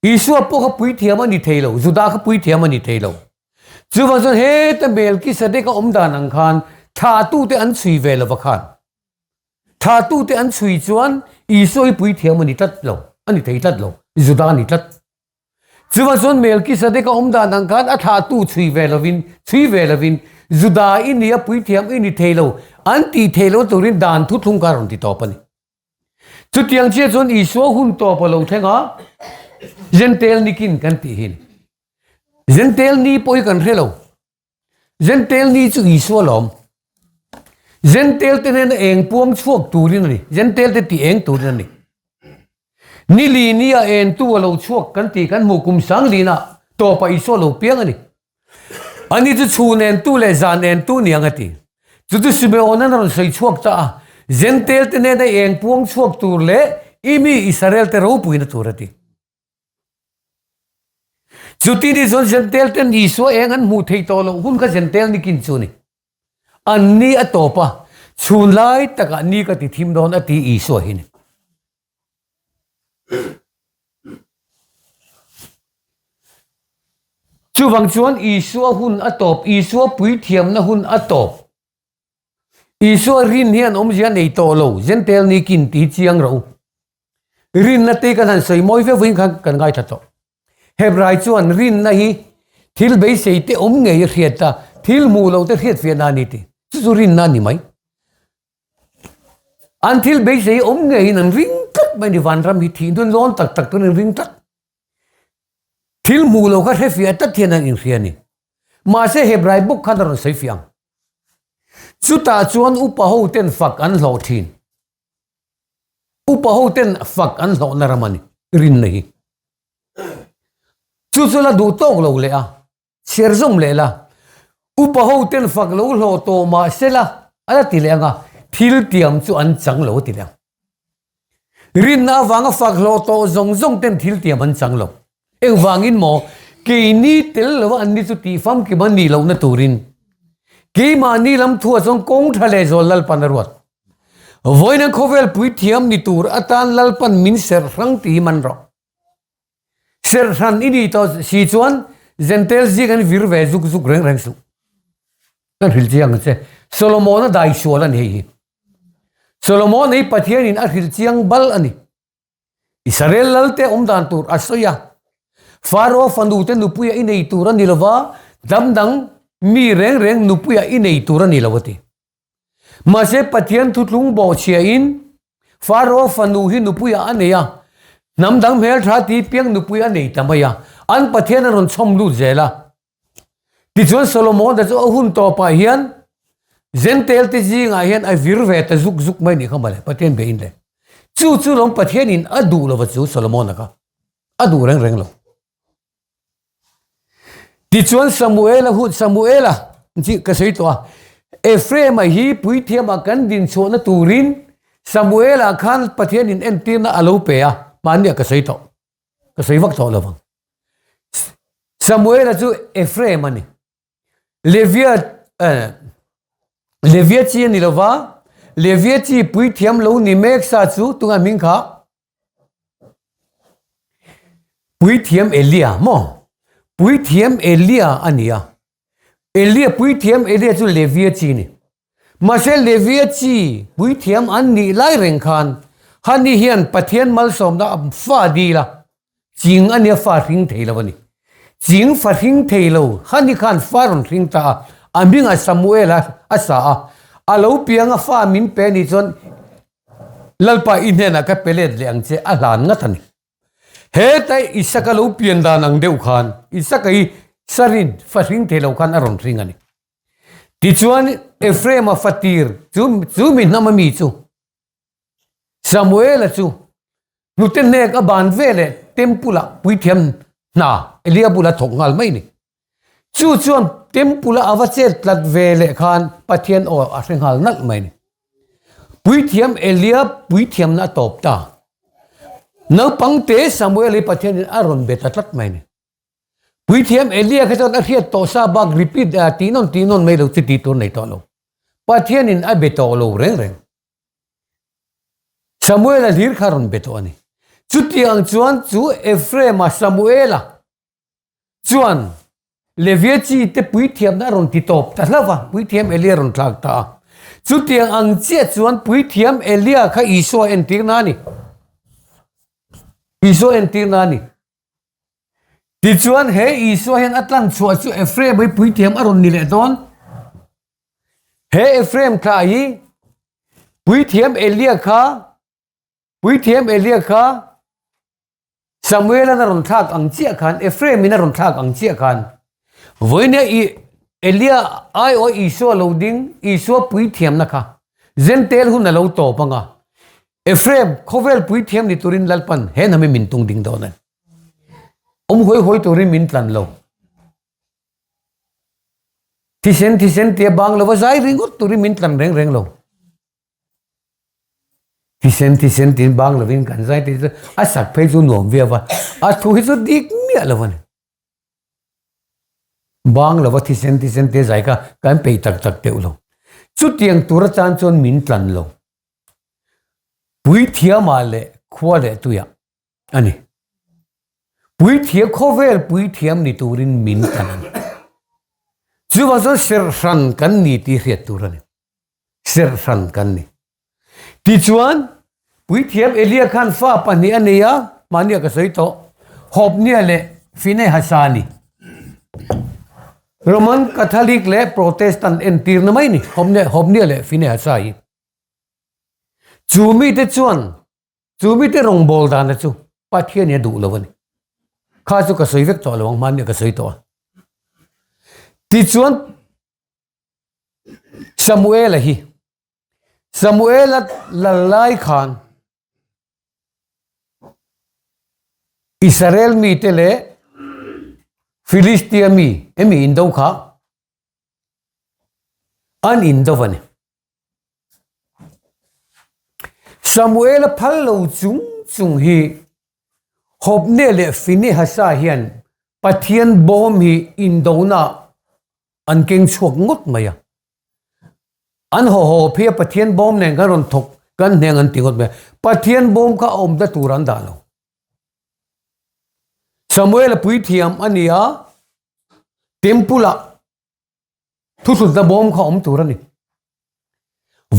Isua pawh kha puithiam a ni thei lo, Juda kha puithiam a ni thei lo. Chuvang chuan heta Melkisadeka awm dan ang khan thlahtute an chhui ve lova khan thlahtute an chhui chuan Isua hi puithiam a ni tlat lo, a ni thei tlat lo, Juda a ni tlat. Chuvang chuan Melkisadeka awm dan ang khan a thlahtu chhui ve lovin, chhui ve lovin, Juda i ni a, puithiam i ni thei lo, an tih thei lo turin dan thuthlung kha a rawn ti tawp a ni. Chutiang chiah chuan Isua hun tawp a lo thleng a, Jentail nikin kan tih hi a ni. Jentail ni pawh hi kan hre lo. Jentail ni chu Isua lawm. Jentail te hnena eng puang chhuak turin a ni. Jentail te tih eng turin a ni. Ni li ni a entu a lo chhuak kan tih kan hmuh kum sang lina tawpah Isua lo piang a ni. Ani chu chhun entu leh zan entu niang a ti. Chu chu Simeon-an a rawn sawi chhuak ta a, Jentail te hnena eng puang chhuak tur leh i mi Israel te ropuina tur a ti. Chuti ni chuan Jentail ten Isua eng an hmuh theih tawh loh hun kha Jentail ni kin chu a ni. An ni a tawp a, chhun lai takah ni ka ti thim dawn a ti Isua hi ni. Chuvang chuan Isua hun a tawp, Isua puithiamna hun a tawp. Isua rin hian awmzia nei tawh lo, Jentail ni kin ti chiang rawh u. Rinna te kan han sawi mawi viau vawiin khan kan ngaithla tawh. Hebrai chuan rinna hi thil beisei te awm ngei a hriat a, thil hmuh loh te hriat fiahna a ni tih. Chu chu rinna a ni mai. An thil beisei awm ngeiin an ring tlat mai a ni. Vanram hi thih hnu lawn tak tak turin an ring tlat. Thil hmuh loh kha hrefiah tlat hian an inhria a ni. Mahse Hebrai bawk khan a rawn sawi fiah ang. Chutah chuan upa ho ten fak an hlawh thin. Upa ho ten fak an hlawhna ram a ni, rinna hi. Chu chu la duh tawk lo leh a, chhiar zawm leh la. Upa ho ten fak lo hlawh tawh mah se la, a la ti leh ang a, thil tiam chu an chang lo a ti leh ang. Rinna avanga fak hlawh tawh zawng zawng ten thil tiam an chang lo. Engvangin maw keini tel lova anni chu tih famkim a nih lohna turin keimahni lam thuah chuan kawng tha leh zual Lalpan a ruat. Vawiin khawvel puithiam ni tur atan Lalpan min serh hrang tih hi man rawh. Serh hran i nih tawh si chuan Jentail zing an vir ve zuk zuk reng reng suh. Kan hrilh chiang ang che. Solomon-a dai sual a ni hei hi. Solomon hi Pathianin a hrilh chiang bal a ni. Israel lalte awm dan tur a sawi a. Faro fanute nupuia i nei tur a ni lova, hnam dang mi reng reng nupuia i nei tur a ni lo a ti. Mahse Pathian thuthlung bawhchhiahin Faro fanu hi nupuia a nei a, hnam dang hmeltha ti piang nupui a nei ta mai a, an Pathian a rawn chhawm lut zel a. Tichuan Solomon-a chu a hun tawpah hian Jentail te zingah hian a vir ve ta zuk zuk mai nih kha mawle, Pathian bein le. Chu chu lawm Pathianin a duh lova chu Solomon-a kha a duh reng reng lo. Tichuan Samuela hun Samuela chi ka sawi tawh a, Ephraim-a hi puithiamah kan dinchhuahna turin Samuela khan Pathianin entirna a lo pe a, mahniah ka sawi tawh, ka sawi vak tawh lovang. Samuela chu Ephraim a ni. Levia eh, Levia chi a ni lova, Levia chi puithiam lo ni mek sa chu tunga hming kha Puithiam Elia maw? Puithiam Elia a ni a. Elia, Puithiam Elia chu Levia chi a ni. Mahse Levia chi puithiam an nih lai reng khan Hani hian Pathian malsawmna a fa dil a, ching a nia fa hring thei lo a ni. Ching fa hring thei lo Hani khan fa rawn hring ta a, a hmingah Samuel a a sa a. A lo piang a fa min pe nih chuan Lalpa i hnenah ka pe let leh ang che a hlan ngat a ni. Heta Isaka lo pian dan ang deuh khan Isaka hi sarin fa hring thei lo khan a rawn hring a ni. Tichuan Ephraim-a fatir chu chu mi hnam a mi chu Samuel-a chu hnute hnek a ban veleh temple-ah puithiam hna Elia bulah thawk nghal mai a ni. Chu chuan temple-a a va chet tlat ve leh khan Pathian aw a hre nghal nalh mai a ni. Puithiam Elia puithiamna a tawp ta. Naupangte Samuel hi Pathianin a rawn be ta tlat mai a ni. Puithiam Elia kha chuan a hriat tawh sa bak repeat tih nawn tih nawn mai lo chu tih tur nei tawh lo. Pathianin a be tawh lo reng reng. Samuel-a hlir kha a rawn be tawh a ni. Chutiang chuan chu Ephraim-a Samuel-a chuan Levia chi te puithiamna a rawn ti tawp ta hlauh va, puithiam Elia a rawn thlak ta a. Chutiang ang chiah chuan puithiam Elia kha Isua entirna a ni. Isua entirna a ni. Tichuan he Isua hian a tlan chhuah chu Ephraim hi puithiam a rawn ni leh dawn. He Ephraim thla hi puithiam Elia kha puithiam Elia kha Samuel-an a rawn thlak ang chiah khan Ephraim-in a rawn thlak ang chiah khan vawinia i Elia aiawh Isua lo ding Isua puithiamna kha Jentail hun a lo tawp anga Ephraim khawvel puithiam ni turin Lalpan he hnam hi min tung ding dawn a ni. Awm hawi hawi turin min tlan lo. Thisen thisen tia bang lova zai ringawt turin min tlan reng reng lo. Thisen thisen tiin bang lovin kan zai te chu a sak phei chu nuam viau a, a thu hi chu dik miah lo a ni. Bang lova thisen thisen tia zai kha kan peih tak tak deuh lo. Chutiang tur atan chuan min tlan lo. Puithiamah leh khua leh tuiah a ni. Puithiam khawvel puithiam ni turin min tlan a ni. Chuvang chuan serhran kan ni tih hriat tur a ni. Serhran kan ni. Tichuan, Puithiam Elia khan fa pahnih a nei a, mahnia ka sawi tawh, Hopnia leh Finehasa a ni. Roman Catholic leh Protestant entirna mai a ni, Hopnia leh Finehasa hi. Chu mite chuan, chu mite rawngbâwl dana chu Pathianin a duh lo a ni. Kha chu ka sawi vek tawh lo ang, hmania ka sawi tawh a. Tichuan, Samuela hi Samuela lal lai khan Israel mite leh Philistia mi emi indo kha an indo a ni. Samuela phal lo chung chung hi Hobne leh Finehasa hian Pathian bawm hi indona an keng chhuak ngawt mai a. An haw haw phei a Pathian bawm nen kan rawn thawk Kan hneng an ti ngawt mai a. Pathian bawm kha a awmna tur an dah lo. Samuel a puithiam a ni a, temple ah thuthlunna bawm kha awm tur a ni.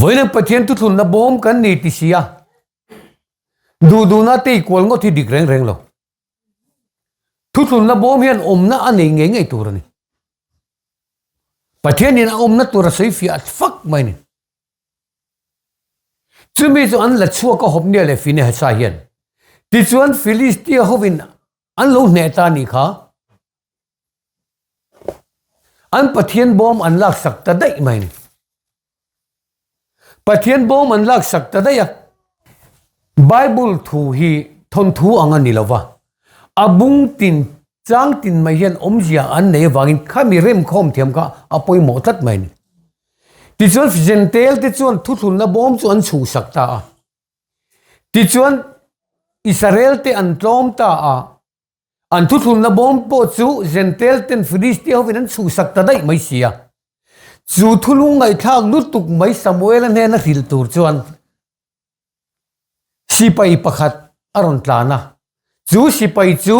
Vawiin Pathian thuthlunna bawm kan ni ti si a, duh duhna te i kual ngawt hi dik reng reng lo. Thuthlunna bawm hian awmna a nei ngei ngei tur a ni. Pathianin a awmna tur a sawi fiah fak mai a ni. Chumi chu an la chhuak a Hopnia leh Finehasa hian. Tichuan Filistia hovin an lo hneh ta a nih kha. An Pathian bawm an laksak ta daih mai a ni. Pathian bawm an laksak ta daih a. Bible thu hi thawnthu ang a ni lo va, a bung tin chang tin mai hian awmzia an nei avangin khami remkhawm thiam kha a pawimawh tlat mai a ni. Tichuan Jentail te chuan thuthlunna bawm chu an chhuhsak ta a. Tichuan Israel te an tlawm ta a. An thuthlunna bawm pawh chu Jentail ten Philistia hovin an chhuhsak ta daih mai si a. Chu thulung ngaihthlak lutuk mai Samuela hnena hrilh tur chuan sipai pakhat a rawn tlan a. Chu sipai chu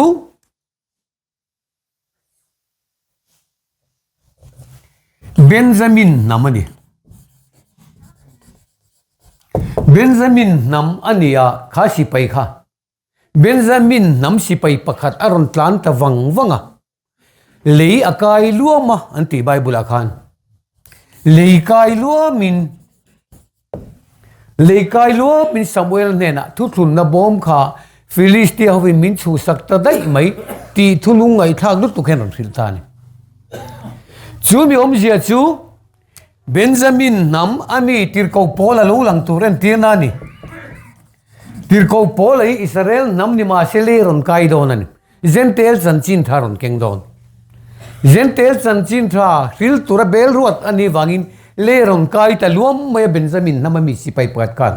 Benjamin hnam a ni. Benjamin hnam a ni a, kha sipai kha. Benjamin hnam sipai pakhat a rawn tlan ta vang vang a, lei a kai luam a an tih Bible ah khan. Lei kai luamin lei kai luamin Samuel hnenah thuthlunna bawm kha Philistia hovin min chhuhsak ta daih mai tih thulung ngaihthlak lutuk hian rawn hrilh ta a ni. Chu mi awmzia chu Benjamin hnam a mi tirhkoh pawl a lo lang tur entirna a ni. Tirhkoh pawl hi Israel hnam ni mahse lei rawn kai dawn a ni. Jentail chanchin tha rawn keng dawn. Jentail chanchin tha hril tura bel ruat a nih vangin lei rawn kai ta luam mai a Benjamin hnam a mi sipai pakhat khan.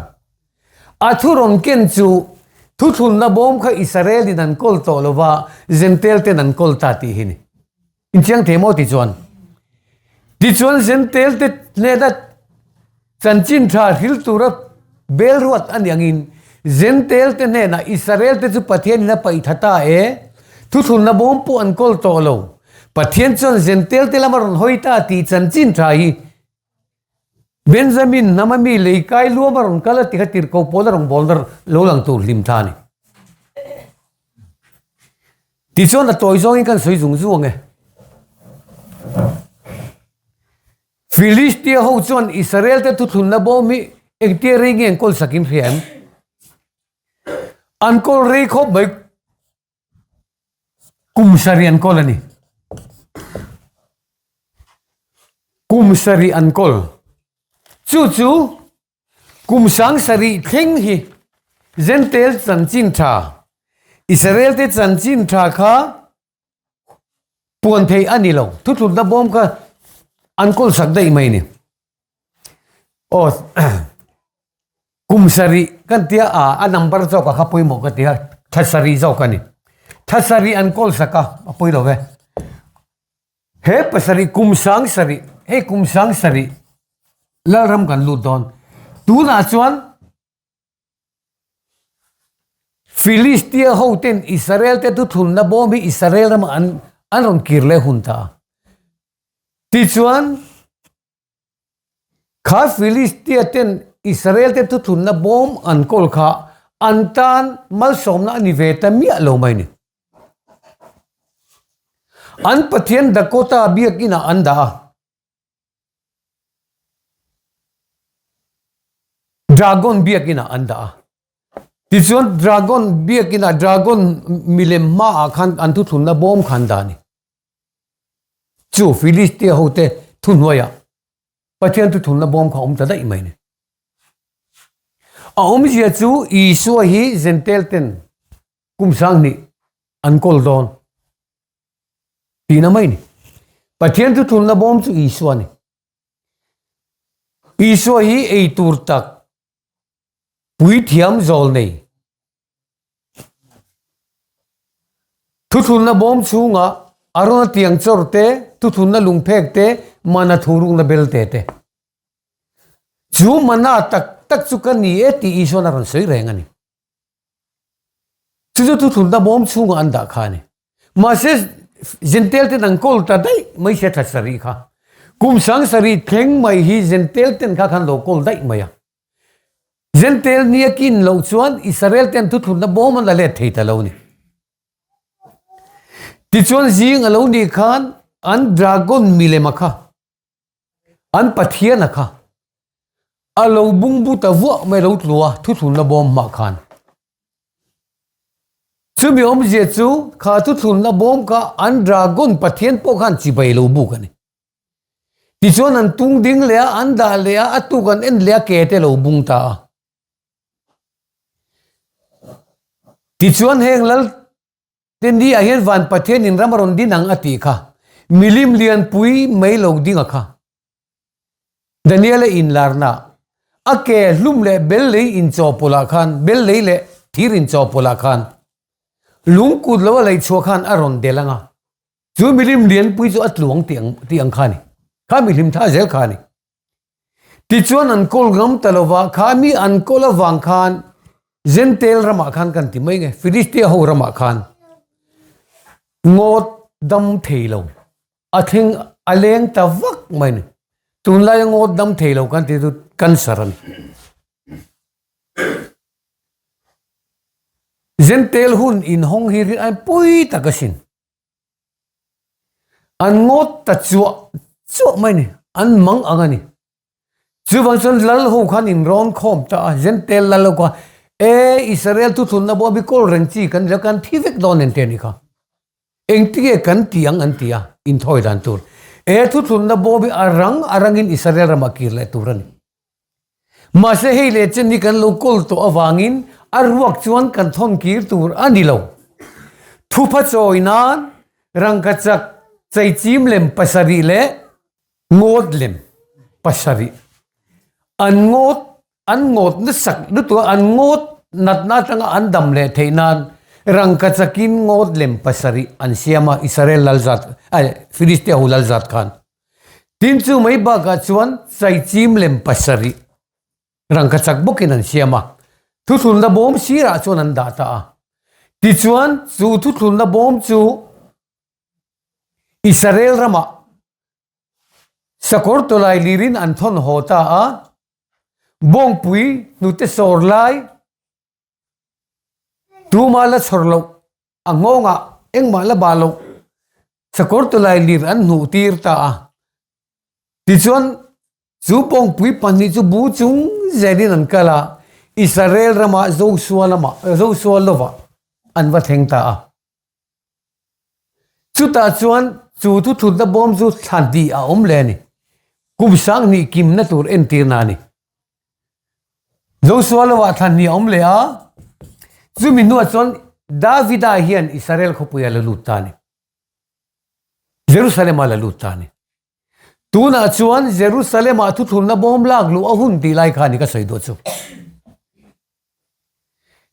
A thu rawn ken chu thuthlunna bawm kha Israel in an kawl tawh lova Jentail ten an kawl ta tih hi ni. Inchiang thei maw tichuan? Tichuan Jentail te hnena chanchin tha hril tura bel ruat a nih angin Jentail te hnenah Israel te chu Pathianin a paih tha ta e, thuthlunna bawm pawh an kawl tawh lo. Pathian chuan Jentail te lam a rawn hawi ta tih chanchin tha hi Benjamin hnam a mi lei kai luam a rawn kal a ti kha tirhkoh pawl a rawn bawl dar lo lang tur hlim tha a ni. Tichuan a tawi zawngin kan sawi zung zung ang e. Filistia ho chuan Israel te thuthlunna bawm hi engtia rei nge an kawl sakin hria em? An kawl rei khawp mai Kum sarih an kawl a ni. Kum sarih an kawl. Chu chu kum sang sarih thleng hi Jentail chanchin tha, Israel te chanchin tha kha puan theih a ni lo. Thuthlutna bawm kha an kawl sak daih mai a ni. Aw kum sarih kan tia a a number zawk a kha pawimawh ka ti a thla sarih zawk a ni thla sarih an kawl sak a a pawi lo ve he pasarih kum sang sarih hei kum sang sarih lalram kan lut dawn tunah chuan Filistia ho ten Israel te thuthlunna bawm hi Israel ramah an an rawn kir leh hun ta a tichuan Kha Filistia ten Israel te thuthlunna bawm an kawl kha an tan malsawmna a ni ve ta miah lo mai ni. An Pathian Dakota biakinah an dah a. Dragon biakinah an dah a. Tichuan Dragon biakinah Dragon milem hmaah khan an thuthlunna bawm kha an dah a ni. Chu Filistia hote thuhnuaiah Pathian thuthunna bawm kha a awm ta daih mai ni. A awmzia chu Isua hi Jentail ten kum sanghnih an kawl dawn tihna mai ni. Pathian thuthunna bawm chu Isua a ni. Isua hi eitur tak puithiam zawl nei Thuthlunna bawm chhungah Arona tiang chawr te, thuthlunna lungphek te, mana thurukna belte te. Chu mana tak. tak chu ka ni e tih Isuan a rawn sawi reng a ni. Chu chu thuthlunna bawm chhungah an dah kha a ni. Mahse, Jentail ten an kawl ta daih mai sia thla sarih kha. Kum sang sarih thleng mai hi Jentail ten kha khan lo kawl daih mai a. Jentail nia kin loh chuan Israel ten thuthlunna bawm an la let thei ta lo a ni. Tichuan zing a lo nih khan an dragon milem a kha, an pathian a kha a lo bungbu ta vuah mai lo tlu a thuthlunna bawm hmah khan. Chumi awmzia chu kha thuthlunna bawm kha an dragon pathian pawh khan chibai lo buk a ni. Tichuan an tung ding leh a, an dah leh a, a tuk an en leh a ke te lo bung ta a. Tichuan heng lal te ni ah hian van Pathian in ram a rawn din ang a tih kha milim lianpui mai lo ding a kha. Daniel a inlarna a ke hlum leh bel lei inchawhpawlh ah khan bel lei leh thir inchawhpawlh ah khan lungkut lo a lei chhuah khan a rawn del ang a. Chu milim lianpui chu a tluang tih ang tih ang kha a ni. Kha mihlim tha zel kha a ni. Tichuan an kawl ngam ta lova, kha mi an kawl avang khan Jentail ramah khan kan ti mai nge, Philistia ho ramah khan ngawt dam thei lo, a thleng a leng ta vak mai ni. Tunlaia ngawt dam thei lo kan ti chu cancer a ni. Jentail hun inhawng hi rin ai pui tak asin. An ngawt ta chuah chuah mai a ni, an mang ang a ni. Chuvang chuan lal ho khan in rawn khawm ta a, Jentail lal ho kha, E Israel thuthlunna bawh mi kawl reng chi kan ni lo, kan thi vek dawn ente a ni kha. Engtinge kan ti ang an ti a, inthawi dan tur. E thuthlunna bawh mi a rang a rangin Israel ramah kir leh tur a ni. Mahse hei leh chen hi kan lo kawl tawh avangin a ruak chuan kan thawn kir tur a ni lo. Thupha chawi nan rangkachak cheichim lem pasarih leh ngawt lem pasarih an ngawt an ngawt nasak lutuk a, an ngawt natna atanga an dam leh theih nan rangkachakin ngawt lem pasarih an siam a Israel lal zat Philistia ho lal zat khan. Tin chu mai bakah chuan chaichim lem pasarih rangka chak bawkin an siam a, thuthlunna bawm sirah chuan an dah ta a. Tichuan chu thuthlunna bawm chu Israel ramah sakawr tawlai lirin an thawn haw ta a, bawngpui hnute sawr lai tuma la chhawr loh A nghawngah engmah la bah loh sakawr tawlai lir an hnuh tir ta a. Tichuan, chu pawngpui pahnih chu bu chung zelin an kal a, Israel ramah Joshua lamah, Joshua lovah an va thleng ta a. Chutah chuan chu thuthutna bawm chu thla hnih a awm leh a ni. Kum sanghnih kimna tur entirna a ni. Joshua lovah thlan hnih a awm leh a, chumi hnuah chuan Davida hian Israel khawpui a la lut ta a ni. Jerusalem a la lut ta a ni. Tunah chuan Jerusalem ah thuthlunna bawm lak luh a hun tih lai kha a ni ka sawi duh chu.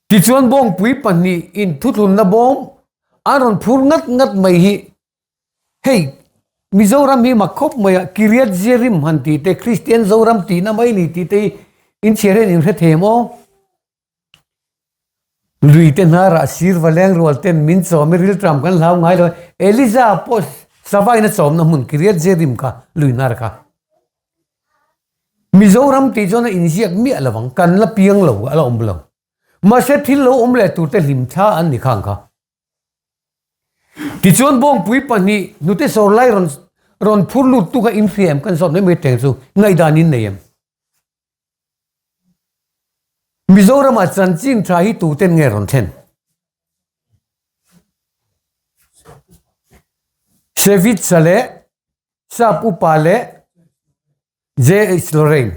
Tichuan bawngpui pahnih in thuthlunna bawm an rawn phur ngat ngat mai hi Hei, Mizoram hi mak khawp mai a, Kiriat Jearim han tih te, Kristian Zoram tihna mai ni tih te hi inchhiar hian inhre thei em aw? Lui te hnarah sir va leng rual ten min chawm i rilṭam kan hlau ngai lo. Eliza pawh savaina chawmna hmun Kiriat Jearim kha lui hnar kha. Mizoram tih chuan a inziak miah lo ang, kan la piang lo, a la awm lo. Mahse thil lo awm leh tur te hlimthla an ni khang kha. Tichuan bawngpui pahnih hnute sawr lai rawn rawn phur lut tu kha in hria em kan zawt mai mai teng chu ngaihdan in nei em? Mizoramah chanchin tha hi tuten nge rawn thlen? Sevitsa leh Sap upa leh JH Lorraine.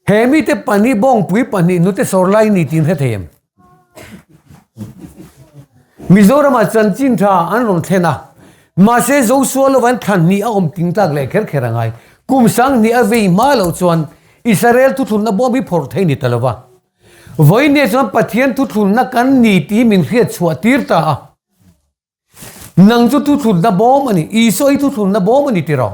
He mite pahnih bawngpui pahnih nute sawr lai ni tih an hre thei em? Mizoramah chanchin tha an rawn thlen a, mahse Joshua lova an thlan hnih a awm ting tlak leh kher kher a ngai. Kum sanghnih a vei hma loh chuan Israel thuthlunna bawm hi phawrh thei ni ta lova. Vawinia chuan Pathian thuthlunna kan ni tih min hriat chhuah tir ta a. Nang chu thuthlunna bawm a ni, Isua hi thuthlunna bawm a ni tiraw?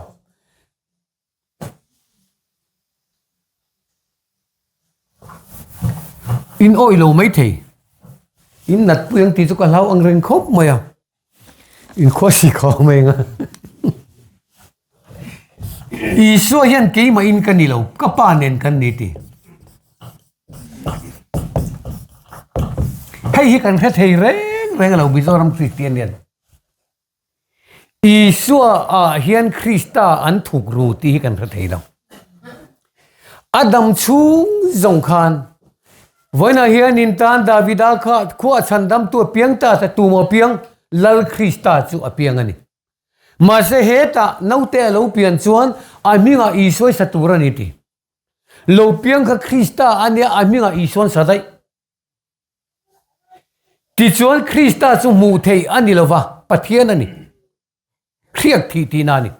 In awih lo maithei. In nat pui ang tih chu ka hlau ang reng khawp mai a. In khua si kho mai ang a. Isua hian keimah in ka ni lo, ka pa nen kan ni ti. Hei hi kan hre thei reng reng lo Mizoram Kristian hian. Isua ah hian Krista an thuk ru tih hi kan hre thei lo. A dam chhung zawng khan vawiinah hian in tan Davida kha khua chhandamtu a piang ta ta tum a piang Lal Krista chu a piang a ni. Mahse hetah naute a lo pian chuan a hmingah Isua i sa tur a ni ti. Lo piang kha Krista a nia a hmingah Isuan sa daih. Tichuan Krista chu hmuh theih a ni lova, Pathian a ni. Hriak thih tihna a ni.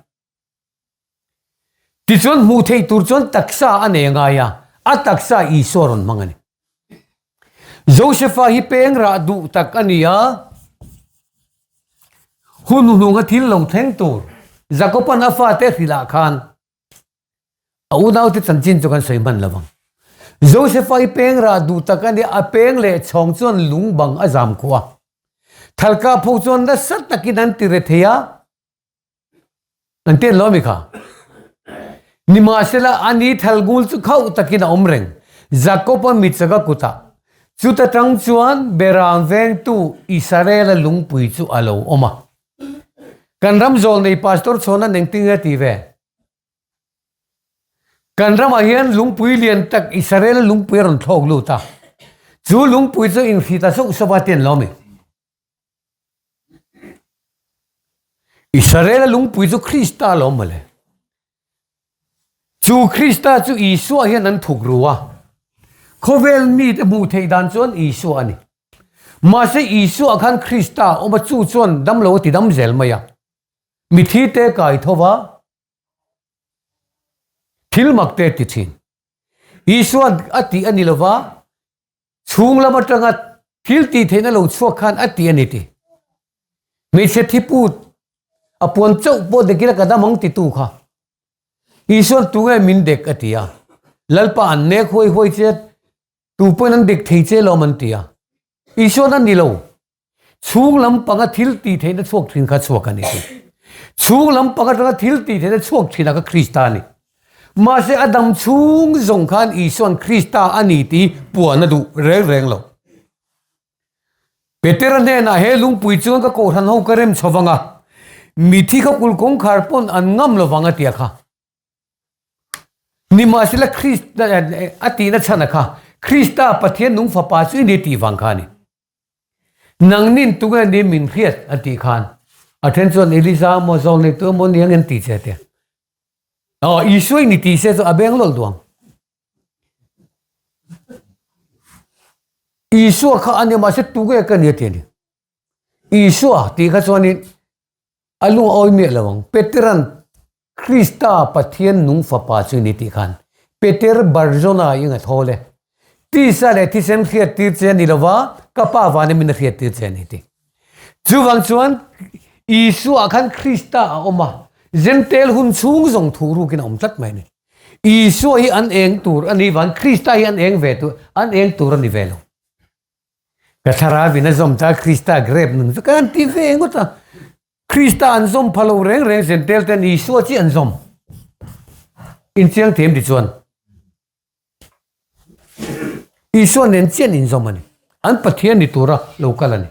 Tichuan hmuh theih tur chuan taksa a nei a ngai a, a taksa Isua rawn hmang a ni. Josefa hi peng rah duh tak a ni a, hun hnunga thil lo thleng tur Jakoban a fate hrilh ah khan A unaute chanchin chu kan sawi hman lo vang. Josefa i peng rah duh tak a nia, a peng leh chhawng chuan lung bang a zam khuh a. Thalka pho chuan nasa takin an ti re thei a, an ti en lo a mi kha. Nimahsela a ni thalngul chu khauh takin a awm reng, Jakob-a mitchaka kutah. Chuta tang chuan Beram vengtu Israel-a lungpui chu a lo awm a. Kan ram zawl nei Pastor chhawn an engtin nge ti ve? Kan ramah hian lungpui lian tak Israel lungpui a rawn thlawk lut a. Chu lungpui chu inhri ta sauh sauh a ti an lo mi. Israel lungpui chu Krista a lo mawle. Chu Krista chu Isua hian an thuk ru a. Khawvel mite hmuh theih dan chuan Isua a ni. Mahse Isua khan Krista a awm a, chu chuan damlo a ti dam zel mai a. Mithi te kai tho va, thil mak te ti thin. Isua a tih a ni lo va, chhung lam atanga thil tih theihna lo chhuak khan a tih a ni ti. Hmeichhe thiput a puan chauh pawh dek ila ka dam ang titu kha. Isuan tunge min dek a ti a, Lalpa an nek huai huai che Tu pawhin an dik thei che lawm an ti a. Isuan a ni lo. Chhung lam panga thil tih theihna chhuak thin kha chhuak a ni ti. Chhung lam pang atanga thil tih theihna chhuak thin a kha Krista a ni. Mahse a dam chhung zawng khan Isuan Krista a ni tih puan a duh reng reng lo. Petera hnenah he lungpui chuan ka kohhran ho ka rem chho vang a, mithi kha kulh kawngkhar pawn an ngam lo vang a tia kha. Nimahsela Krista a tihna chhan a kha, Krista Pathian nung fapa chu i ni tih vang kha a ni. Nangnin tunge ni min hriat a tih khan a then chuan Elija emaw zawng neitu emaw ni ang an ti che tia. Aw Isua i ni tih se chu a beng lawlh duh ang. Isua kha a ni mahse tunge ka ni a ti a ni. Isua tih kha chuanin A lung a awi miah lo ang. Peteran Krista Pathian nung fapa chu ni tih khan Peter Barjona ing a thawl e. Tisa leh thisen hriat tir che a ni lova, ka Pa van in min a hriat tir che a ni ti. Chuvang chuan Isua khan Krista a awm a, Jentail hun chhung zawng thuh rukin a awm tlat mai a ni. Isua hi an eng tur a ni vang Krista hi an eng ve tur, an eng tur a ni ve lo. Ka thlarau in a zawm ta Krista grep nun chu kan ti ve ngawt a. Krista an zawm pha lo reng reng Zentel ten Isua chi an zawm. In chiang thiam ti chuan. Isua nen chian in zawm a ni. An Pathian ni tura lo kal a ni.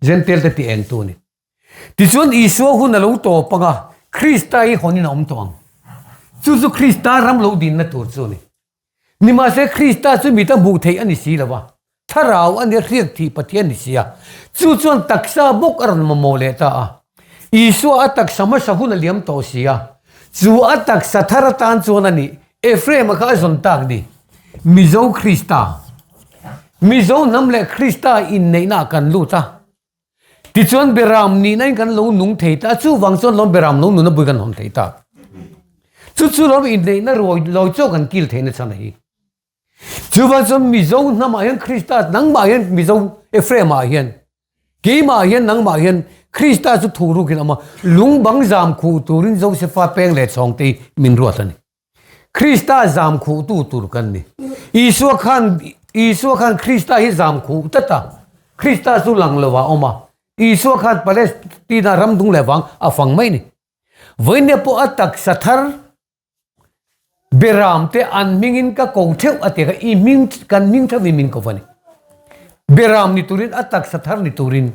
Zentel te ti eng tu a ni. Tichuan Isua hun a lo tawp ang a, Krista hi hawn in a awm tawh ang. Chu chu Krista ram lo dinna tur chu a ni. Nimahse Krista chu mita hmuh theih a ni si lo va, thlarau a nia hriak thih Pathian ni si a. Chu chuan taksa bawk a rawn mamawh leh ta a. Isua a taksa hmasa hun a liam tawh si a. Chu a taksa thar atan chuan a nih Ephraim-a kha a zawn tak ni. Mizo Krista. Mizo hnam leh Krista inneihnaah kan lut a. Tichuan Beram nihna in kan lo nung thei ta, chuvang chuan lawm Beram lo nuna bui kan hawn thei ta. Chu chu lawm inneihna ruai lawi chaw kan kil theihna chhan a hi. Chuvang chuan Mizo hnamah hian Krista nangmah hian Mizo Ephraim ah hian keimah hian nangmah hian Krista chu thu rukin a awm a, lung bang zam khuh turin Josefa peng leh chhawng te hi min ruat a ni. Krista zam khuhtu tur kan ni. Isua khan. Isua khan Krista hi zam khuh tlat a, Krista chu lang lo ah a awm a, Isua khan Palestina ram dung leh vang a fang mai a ni. Vawinia pawh a taksa thar Beram te an hmingin ka ko theuh a ti kha i hming kan hming theuhin min ko va ni. Beram ni turin a taksa thar ni turin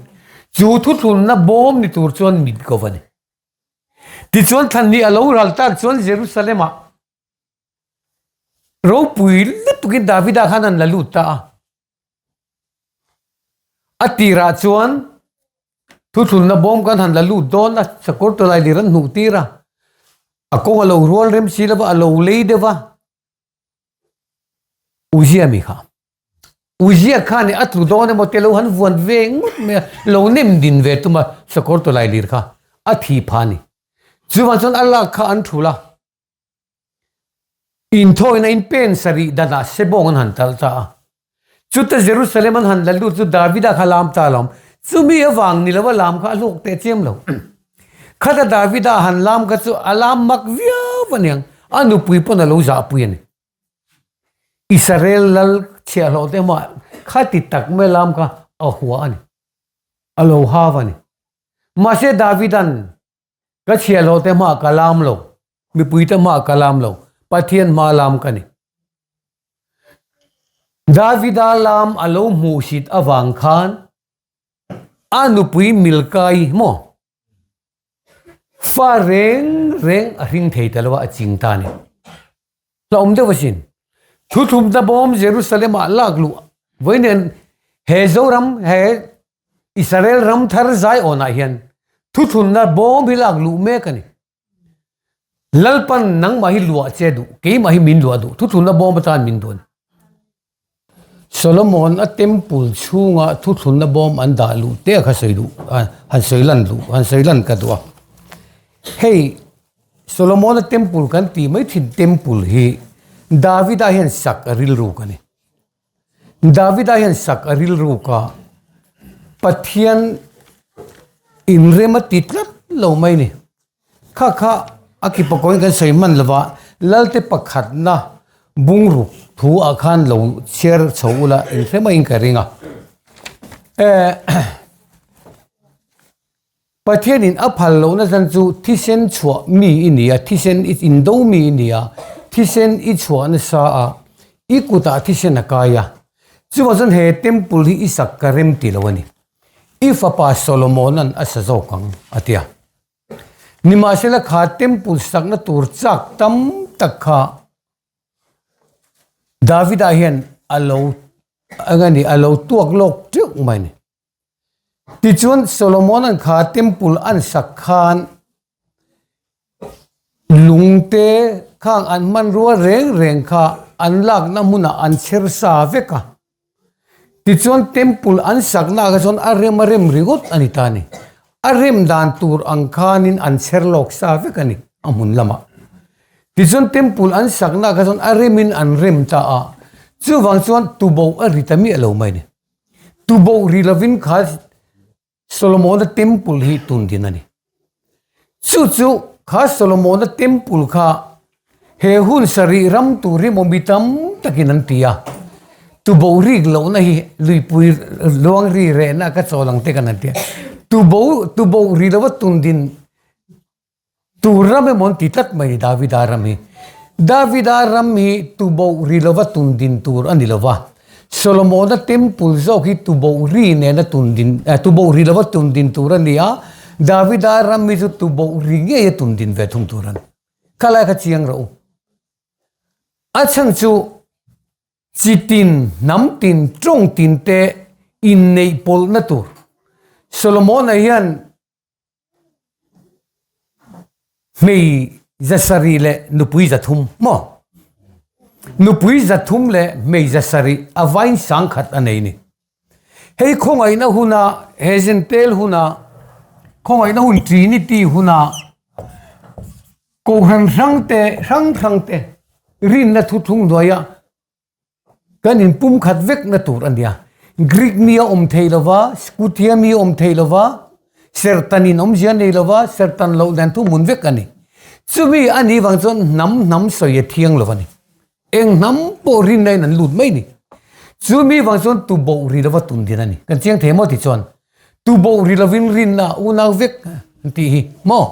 chu thuthlunna bawm ni tur chuan min ko va ni. Tichuan thlan ni a lo ral tak chuan Jerusalem ah ropui lutukin Davida khan an la lut ta a. A tirah chuan thuthlunna bawm kan han la lut dawn a, sakawr tawlai lir an hnuh tir a, a kawng a lo rual rem si lo va, a lo lei deuh va, Uzia mi kha. Uzia khan a tlu dawn emaw te lo han vuan ve ngawt mai a, lo nem din ve tum a sakawr tawlai lir kha a thi pha a ni. Chuvang chuan a lak kha an thul a. Inthawina in pen sarih danah sebawng an han talh ta a. Chuta Jerusalem an han la lut chu Davida kha lam ta lo. Chumi avang ni lova lam kha a hlawk teh chiam lo. Khata Davida han lam kha chu a lam mak viau aniang, a nupui pawn a lo zahpui a ni. Israel lal chhiahhlawh te hmah khati tak mai lam kha a hua a ni, a lo hau a ni. Mahse Davida'n Ka chhiahhlawh te hmah ka lam lo, mipui te hmah ka lam lo, Pathian hma lam ka ni. Davida lam a lo hmuhsit avang khan a nupui Milkai maw fa reng reng a hring thei ta lo a, a ching ta a ni. Hlauhawm deuh asin. Thuthlumna bawm Jerusalem ah lak luh vawi nen he Zoram he Israel ram thar Zion ah hian thuthlunna bawm hi lak luh mek a ni. Lalpan nangmah hi luah che duh, keimah hi min luah duh, thuthlunna bawm atan min duh a ni. Solomon a temple chhunga thuthlunna bawm an dah luh te kha sawi duh han sawi lan duh han sawi lan ka duh a. Hei Solomon a temple kan tih mai thin temple hi Davida hian sak a rilruk a ni. Davida hian sak a rilruk a, Pathian inrem a ti tlat lo mai a ni. Kha kha a ki pakawin kan sawi hman lova, Lalte pakhatna bungruk thu ah khan lo chhiar chho ula inhre maiin ka ring a. Pathianin a phal lohna chan chu thisen chhuah mi i ni a, thisen i indo mi i ni a, thisen i chhuah nasa a, i kutah thisen a kai a. Chuvang chuan he temple hi i sak ka rem ti lo a ni. I fapa Solomona'n a sa zawk ang, a ti a. Nimahsela kha temple sakna tur chak tam tak kha Davida hian a lo eng a ni a lo tuak lawk teuh mai a ni. Tichuan Solomona'n kha temple an sak khan lungte khang an hmanrua reng reng kha an lakna hmunah an chher sa vek a. Tichuan temple an sakna ah kha chuan a rem a rem ringawt a ni ta a ni. A rem dan tur ang khanin an chher lawk sa vek a ni a hmun lamah. Tichuan temple an sakna ah kha chuan a remin an rem ta a, chuvang chuan tuboh a ri ta miah lo mai a ni. Tuboh ri lovin kha Solomona temple hi tun din a ni. Chu chu kha Solomona temple kha he hun sarih ram tur hi maw mi tam takin an ti a. Tubo rik lohna hi luipui luang ri rehna ka chawl ang te kan han ti a. Tubo tubo ri lova tun din Tur ram emaw an ti tlat mai Davida ram hi. Davida ram hi tuboh ri lova tun din tur a ni lova. Solomona temple zawk hi tuboh ri nena tun din tuboh ri lova tun din tur a ni a, Davida ram hi chu tuboh ri ngei a tun din ve thung tur a ni. Kha lai kha chiang rawh u. A chhan chu chi tin, hnam tin, tawng tin te inneih pawlhna tur. Solomona hian Hmei zasarih leh nupui zathum maw? Nupui zathum leh hmei zasarih a vain sangkhat a nei ni. Hei khawngaihna huna, he zentel huna, khawngaihna hun Trinity huna Kohhran hrangte hrang hrangte rinna thuthlung hnuaia Kan inpumkhat vekna tur a nia. Greek mi a awm thei lova, Scuthia mi a awm thei lova, Sertanin awmzia nei lova, Sertan loh nen thuhmun vek a ni. Chumi a nih vang chuan hnam hnam sawi a thiang lo a ni. Eng hnam pawh rinna in an lut mai ni. Chu mi vang chuan tu boh ri lova tun din a ni. Kan chiang thei maw ti chuan tu boh ri lovin rinna unau vek an tih hi maw?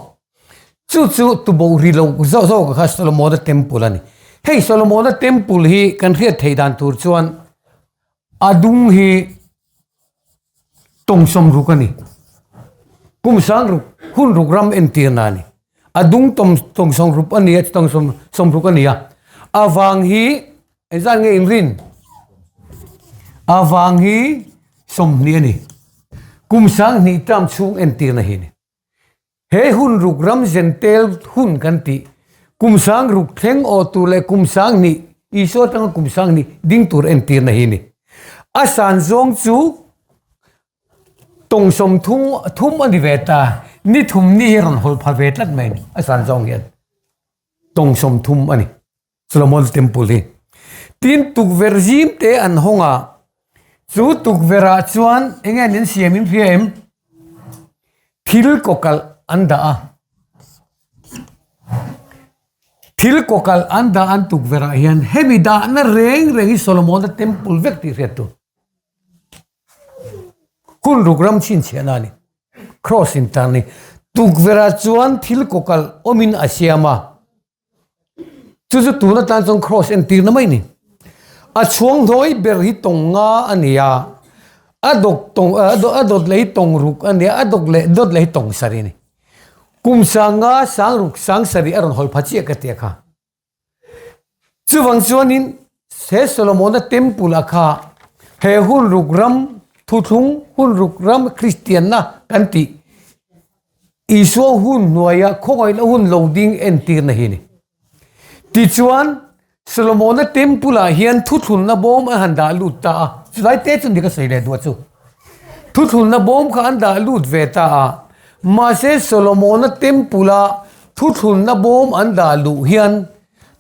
Chu chu tu boh ri lo zawk zawk kha Solomona temple a ni. Hei Solomona temple hi kan hriat theih dan tur chuan a dung hi tawng sawmruk a ni. Kum sangruk hun ruk ram entirna a ni. A dung tawng tawng sawmruk a ni a tawng sawm sawmruk a ni a. A vang hi engzat nge inrin? A vang hi 20 a ni. Kum 20 term chhung entirna hi a ni. He hun ruk ram zentel hun kan tih, kum 6000 thleng aw tur leh kum 2000, Isua atanga kum 2000 ding tur entirna hi a ni. A san zawng chu tawng 30 thum a ni ve ta, ni thum ni hi a rawn hawlh pha ve tlat mai a ni, a san zawng hian tawng 30 a ni. Solomon Temple hi. Tin tukverh zim te an hawng a, chu tukverh ah chuan eng nge an siam in hria em? Thil kawkalh an dah a, thil kawkalh an dah an tukverh ah hian hemi dahna reng reng hi Solomon-a Temple vek tih hriat tur. Hun ruk ram chhinchhiahna a ni. Cross intan a ni. Tukverh ah chuan thil kawkalh awmin a siam a. Chu chu tun atan chuan cross entirna mai a ni. A chhuang hnuai ber hi tawng nga a ni a, a dawk tawng a dawt leh hi tawng ruk a ni a, a dawk leh dawt leh hi tawng sarih a ni. Kum sanga sang ruk sang sarih a rawn hawl pha chiah ka ti a kha. Chuvang chuanin he Solomona temple a kha he hun ruk ram thuthlung hun ruk ram Kristianna kan tih Isua hun hnuaia khawngaihna hun lo ding entirna hi a ni. Tichuan, Solomona temple ah hian thuthlunna bawm an han dah lut ta a, chulai te chu ni ka sawi leh duah chu. Thuthlunna bawm kha an dah lut ve ta a, mahse Solomona temple a thuthlunna bawm an dah luh hian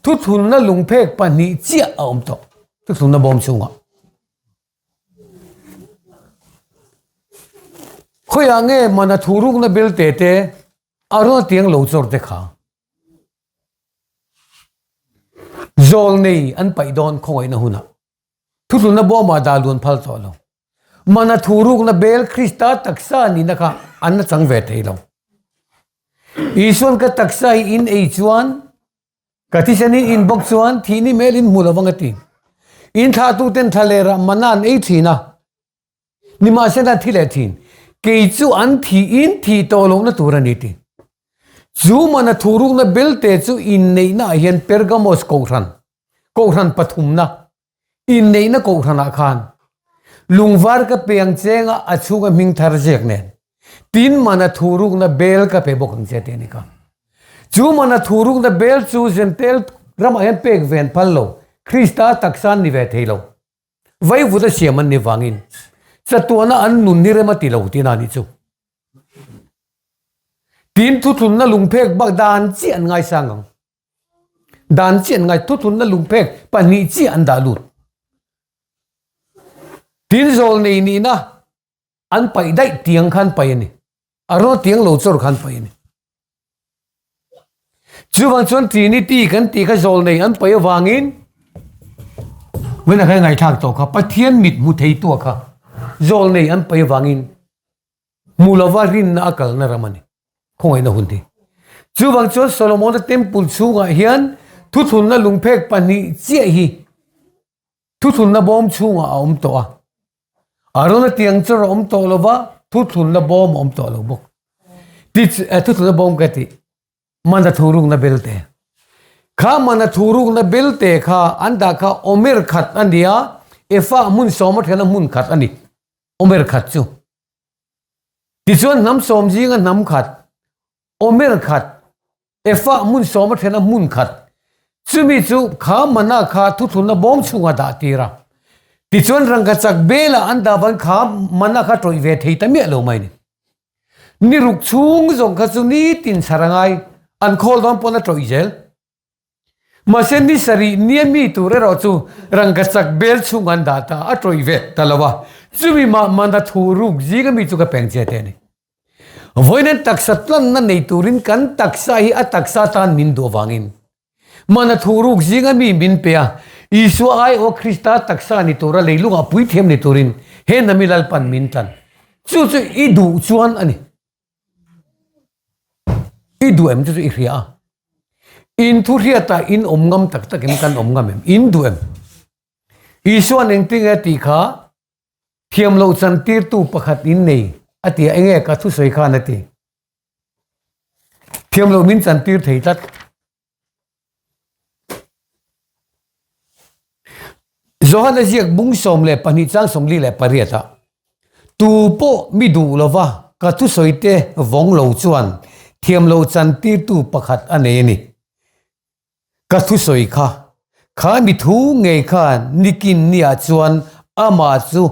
thuthlunna lungphek pahnih chiah a awm tawh thuthlunna bawm chhungah. Khawiah nge mana thu rukna bel te te a rawn tiang lo chawr te kha. Zawl nei an paih dawn khawngaihna hunah thuthlunna bawmah dah luan phal tawh lo. Mana thu rukna bel Krista taksa nihna kha an la chang ve thei lo. Isuan ka taksa hi in ei chuan Ka thisen in in bawk chuan thihni hmel in hmu lovang a ti. In thlahtuten thlalerah mana an ei thin a, nimahsela an thi leh thin. Kei chu an thih in thih tawh lohna tur a ni ti. Chu mana thurukna belte chu inneihna ah hian Pergamos kohhran, kohhran pathumna, Inneihna kohhranah khan lungvar ka pe ang che nga a chhunga hming thar ziak nen tin mana thurukna bel ka pe bawk ang che tih a ni kha. Chu mana thurukna bel chu Zentel ramah hian pek ve an phal lo, Krista taksa an ni ve thei lo. Vaivut a siam an ni vangin chatuana an nun ni rem a ti lo tihna a nih chu. Tin thuthlunna lungphek bak dan chiah an ngaisang ang. Dan chiah an ngai thuthlunna lungphek pahnih chiah an dah lut. Tin zawl nei nihna an paih daih tiang khan paih a ni. A rawn tiang lo chawr khan paih a ni. Chuvang chuan Trinity kan tih kha zawl nei an paih avangin Vena kha ngaihthlak tawh kha Pathian mit hmu thei tu kha zawl nei an paih avangin Hmu lova rinna a kalna ram a ni. Khawngaihna hun hi. Chuvang chuan Solomona temple chhungah hian thuthlunna lungphek pahnih chiah hi thuthlunna bawm chhungah a awm tawh a. Arona tiang chawr a awm tawh lova thuthlunna bawm a awm tawh lo bawk. Ti thuthlunna bawm ka tih mana thurukna belte. Kha mana thurukna belte kha an dah kha omer khat a ni a, efa hmun sawma thena hmun khat a ni. Omer khat chu. Tichuan hnam sawm zinga hnam khat, Omer khat, Ephah hmun sawm a thena hmun khat, chumi chu kha mana kha thuthlunna bawm chhunga dah tir a. Tichuan rangkachak bela an dah van kha mana kha tawih ve thei ta miah lo mai ni. Ni ruk chhung zawng kha chu nitin chhar a ngai, an khawl dawn pawn a tawih zel. Mahse ni sarih nia mi tur erawh chu rangkachak bel chhung an dah ta a tawih ve ta lo a, chumi mah mana thu ruk zinga mi chu ka peng che te a ni. Vawiin taksa tlanna nei turin kan taksa hi a taksa tan min duh avangin mana thu ruk zinga mi min pe a. Isua aiawh Krista taksa ni tura leilungah puithiam ni turin he nami Lalpan min tlan. Chu chu i duh chuan a ni. I duh em chu chu i hria a. In thu hriatah in awm ngam tak tak em kan awm ngam em? In duh em? Isua'n engtinge tih kha thiam loh chantirtu pakhat in nei a ti a, enge ka thusawi khan a ti. Thiam loh min chantir thei tlat. Johana ziak bung 12 chang 48 ah tu pawh mi duh lova ka thusawi te vawng lo chuan thiam loh chantirtu pakhat a nei a ni. Ka thusawi kha, kha mi thu ngei khan nikin niah chuan amah chu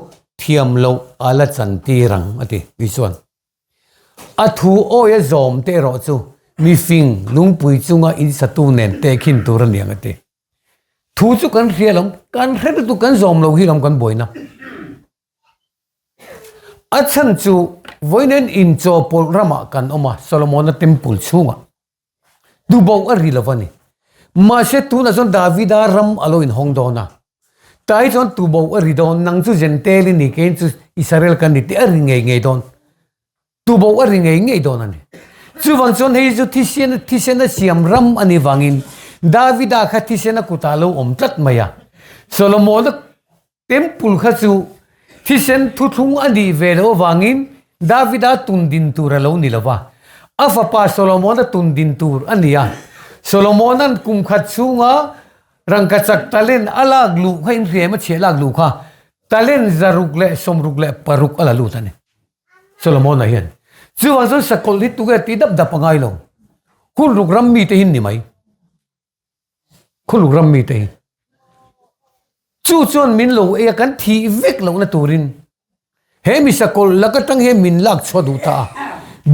thiam loh a la chantir ang, a ti. Isua'n a thu awia zawm te erawh chu mifing lungpui chunga insatu nen tehkhin tur a ni ang, a ti. Thu chu kan hria lawm, kan hre lutuk kan zawm lo hi lawm kan buaina. A chhan chu vawiin inchawpawlh ramah kan awm a, Solomona Temple chhungah. Tuboh a ri lo a ni. Mahse tunah chuan Davida ram a lo inhawng dawn a. Tlai chuan tuboh a ri dawn, nang chu Zentel i ni, keiin chu Israel ka ni tih a ri ngei ngei dawn. Tuboh a ri ngei ngei dawn a ni. Chuvang chuan hei chu thisen thisen a siam ram a ni vangin Davida kha thisen a kutah a lo awm tlat mai a. Solomona Temple kha chu thisen thuthlung a nih ve loh avangin Davida tun din tur a lo ni lo va, a fapa Solomona tun din tur a ni a. Solomona'n kum khat chhunga rangkachak talent a lak luh kha inhriam a chhiah lak luh kha talent 166 a la lut a ni. Solomona hian chuvang chuan sakawlh hi tuge tih dap dap a ngai lo. Hun ruk ram mite hi ni mai. Khuluk ram mite hi chu chuan min lo ei a kan thih vek lohna turin he mi sakawlh lak atang hian min lak chhuah duh ta a.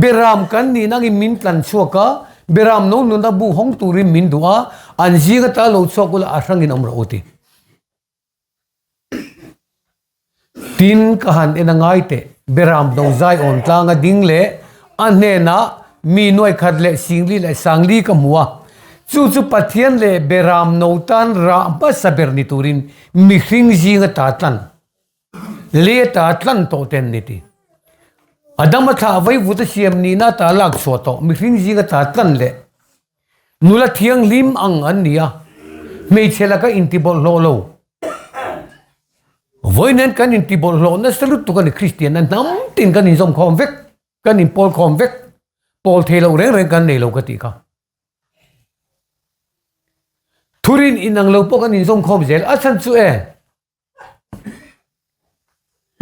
Beram kan nih nangin min tlan chhuak a, beram no nuna bu hawng turin min duh a, an zing ata lo chhuak ula a hrangin awm rawh u ti. Tin, ka han en a ngai teh, Beram do zai awn tlang a ding leh a hnenah mi nuai khat leh singli leh sangli ka hmu a, chu chu Pathian leh Beram no tan rah hmasa ber ni turin mihring zinga ta tlan leh ta tlan tawh te an ni ti. Adama thlah vaivut a siam nihna ta lak chhuah tawh mihring zinga ta tlan leh Nula thianghlim ang an ni a, hmeichhe laka intibawlhhlawh lo. Vawiin kan intibawlhhlawh nasa lutuk a ni, Kristian a hnam tin kan inzawmkhawm vek, kan inpawlkhawm vek, pawl thei loh reng reng kan nei lo ka tih kha. Thurin inang lo pawh kan inzawmkhawm zel, a chhan chu e.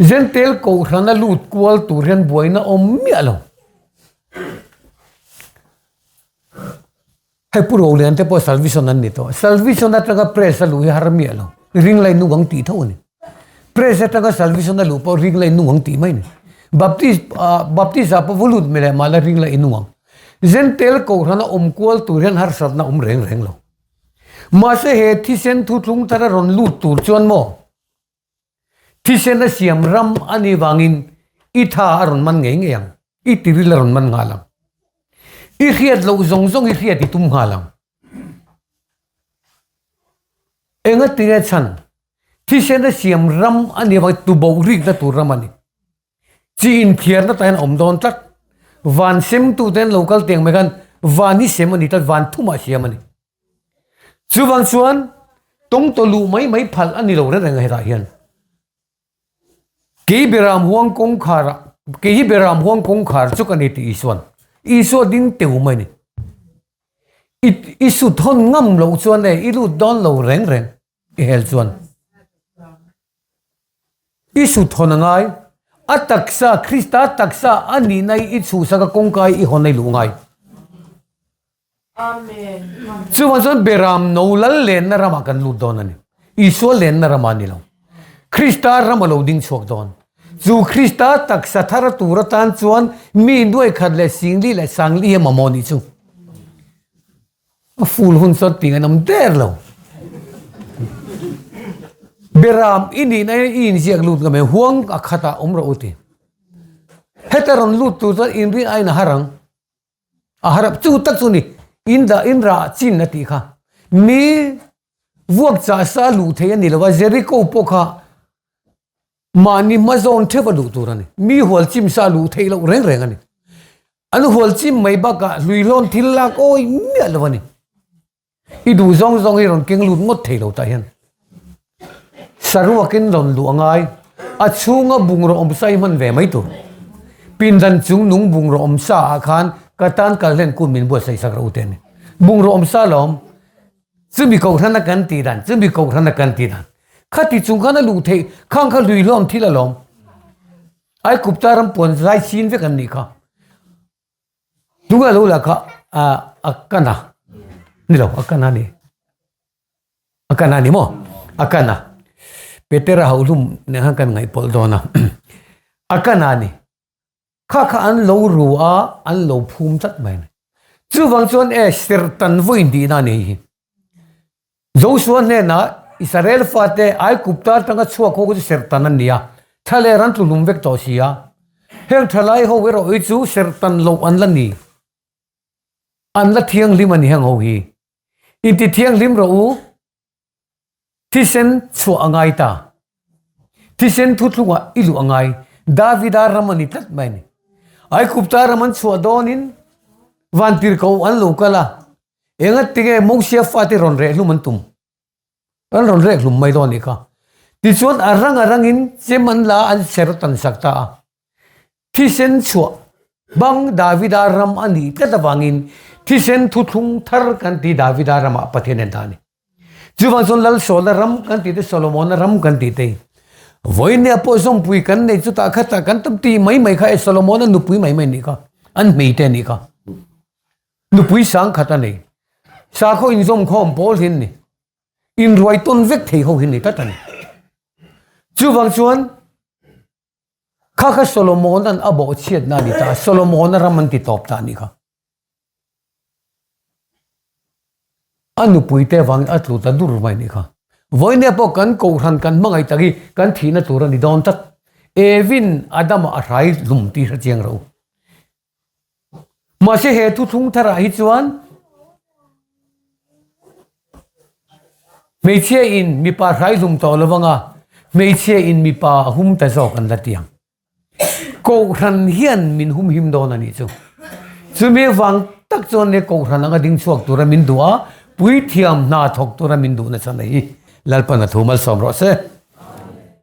Zentel kohhrana lut kual tur hian buaina awm miah lo. Hei Pu Rolian te pawh Salvation an ni tawh. Salvation atanga press a luh hi har miah lo. Ring lai nung ang tih tho a ni. Press atanga Salvation a luh pawh ring lai nung ang tih mai a ni. Baptist ah Baptist ah pawh va lut mai leh mahla ring lai nung ang. Zentel kohhrana awm kual tur hian harsatna awm reng reng lo. Mahse he thisen thuthlung thar a rawn lut tur chuan maw thisen a siam ram a nih vangin i tha a rawn man ngei ngei ang, i tiril a rawn man nghal ang. I hriat loh zawng zawng i hriat i tum nghal ang. Engatinge chhan thisen a siam ram a nih vangin tuboh rikna tur ram a ni. Chi inthiarna tah hian a awm dawn tlat. Van semtu te an lo kal tiang mai khan van hi sem a ni tlat, van thumah siam a ni. Chuvang chuan tawng taw luh mai mai phal a ni lo reng reng a hetah hian. Kei Beram huang kawngkhar ah, kei hi Beram huang kawngkhar chu ka ni tih Isua'n, Isua ding teu mai a ni. I, i sut hawn ngam loh chuan e, i lut dawn lo reng reng. I hel chuan i sut hawn a ngai, a taksa, Krista taksa a nihna hi i chhuhsak a kawngka hi i hawn a i luh ngai. Chuvang chuan Beram no lal lenna ramah kan lut dawn a ni. Isua lenna ramah a ni lo. Krista ram a lo ding chhuak dawn. Chu Krista taksa thar a tur atan chuan mi nuai khat leh singli leh sangli hi a mamawh nih chu. A ful hun chuan ting an awm der lo. Beram i nihna hi i inziak lut ngam em? Huang a khatah awm rawh u ti. Heta rawn lut tur chuan inrin aiin a har ang. A har chu tak chu ni. In dah in rah chin a tih kha. Mi. Vuak chah sa luh theih a ni lo a, Jericho pawh kha mahni hma zawn theuh a luh tur a ni. Mi hual chim sa luh theih loh reng reng a ni. An hual chim mai bakah hluihlawn thil lak awi miah lo a ni. I duh zawng zawng hi rawn keng lut ngawt thei lo tah hian saruakin rawn luh a ngai. A chhunga bungraw awm sa hi hman ve mai tur. Pindan chung nung bungraw awm sa ah khan ka tan kal hlen kun min buatsaih sak rawh u te a ni. Bungraw awm sa lawm chumi kohhran a kan tih dan chumi kohhran a kan tih dan khati chung khan a luh theih khang kha hlui hlawm thil alawm. Aikupta ram puan zai chin vek an nih kha. Tunga lo la kha a kana ni lo a kana ni a kana ni maw a kana Petera ho hlum nen khan kan ngaih pawlh dawn a a kana ni kha kha an lo ru a an lo phum tlat mai a ni chuvang chuan e sertan vawi tihna a ni hei hi. Joshua hnenah, Israel fate Aigupta atanga chhuak ho chu serhtan an ni a, thlaler an tluhlum vek tawh si a. Heng thalai ho erawh hi chu serhtan loh an la ni. An la thianghlim a ni heng ho hi. Inti thianghlim rawh u, thisen chhuah a ngai ta. Thisen thuthlungah i luh a ngai. Davida ram a ni tlat mai a ni. Aigupta ram an chhuah dawnin vantirhkoh an lo kal a, Enga tinge Mosia fate rawn reh hlum an tum? An rawn reh hlum mai dawn anih kha. Tichuan a rang a rangin chem an la a, an ser tan sak ta a. Thisen chhuah bang Davida ram a nih tlat avangin thisen thuthlung thar kan ti Davida ramah Pathian en ta a ni. Chuvang chuan Lal Sawla ram kan tih te, Solomona ram kan tih te, vawinia pawh zawmpui kan nei chutah khatah kan tam ti mai mai kha e Solomona nupui mai mai anih kha, an hmei te anih kha. Nupui sang khat a nei. Sakhaw inzawmkhawm pawl hi an ni. Inruai tawn vek thei ho hi ni tlat a ni. Chuvang chuan kha kha Solomon an a bawh chhiatna a ni ta. Solomon a ram an ti tawp ta a nih kha. A nupui te vangin a tlu ta dur mai a nih kha. Vawinia pawh kan kohhran kan hmangaih tak hi kan thihna tur a ni dawn tlat. Evin Adama a hrai hlum tih hre chiang rawh u. Mahse he thuthlung tharah hi chuan hmeichhia in mipa hrai hlum tawh lo vanga hmeichhia in mipa a hum ta zawk an la ti ang. Kohhran hian min hum him dawn a nih chu. Chumi vang tak chuan he kohhran anga ding chhuak tura min duh a, puithiam hna thawk tura min duhna chhan a hi Lalpan a thu malsawm rawh se.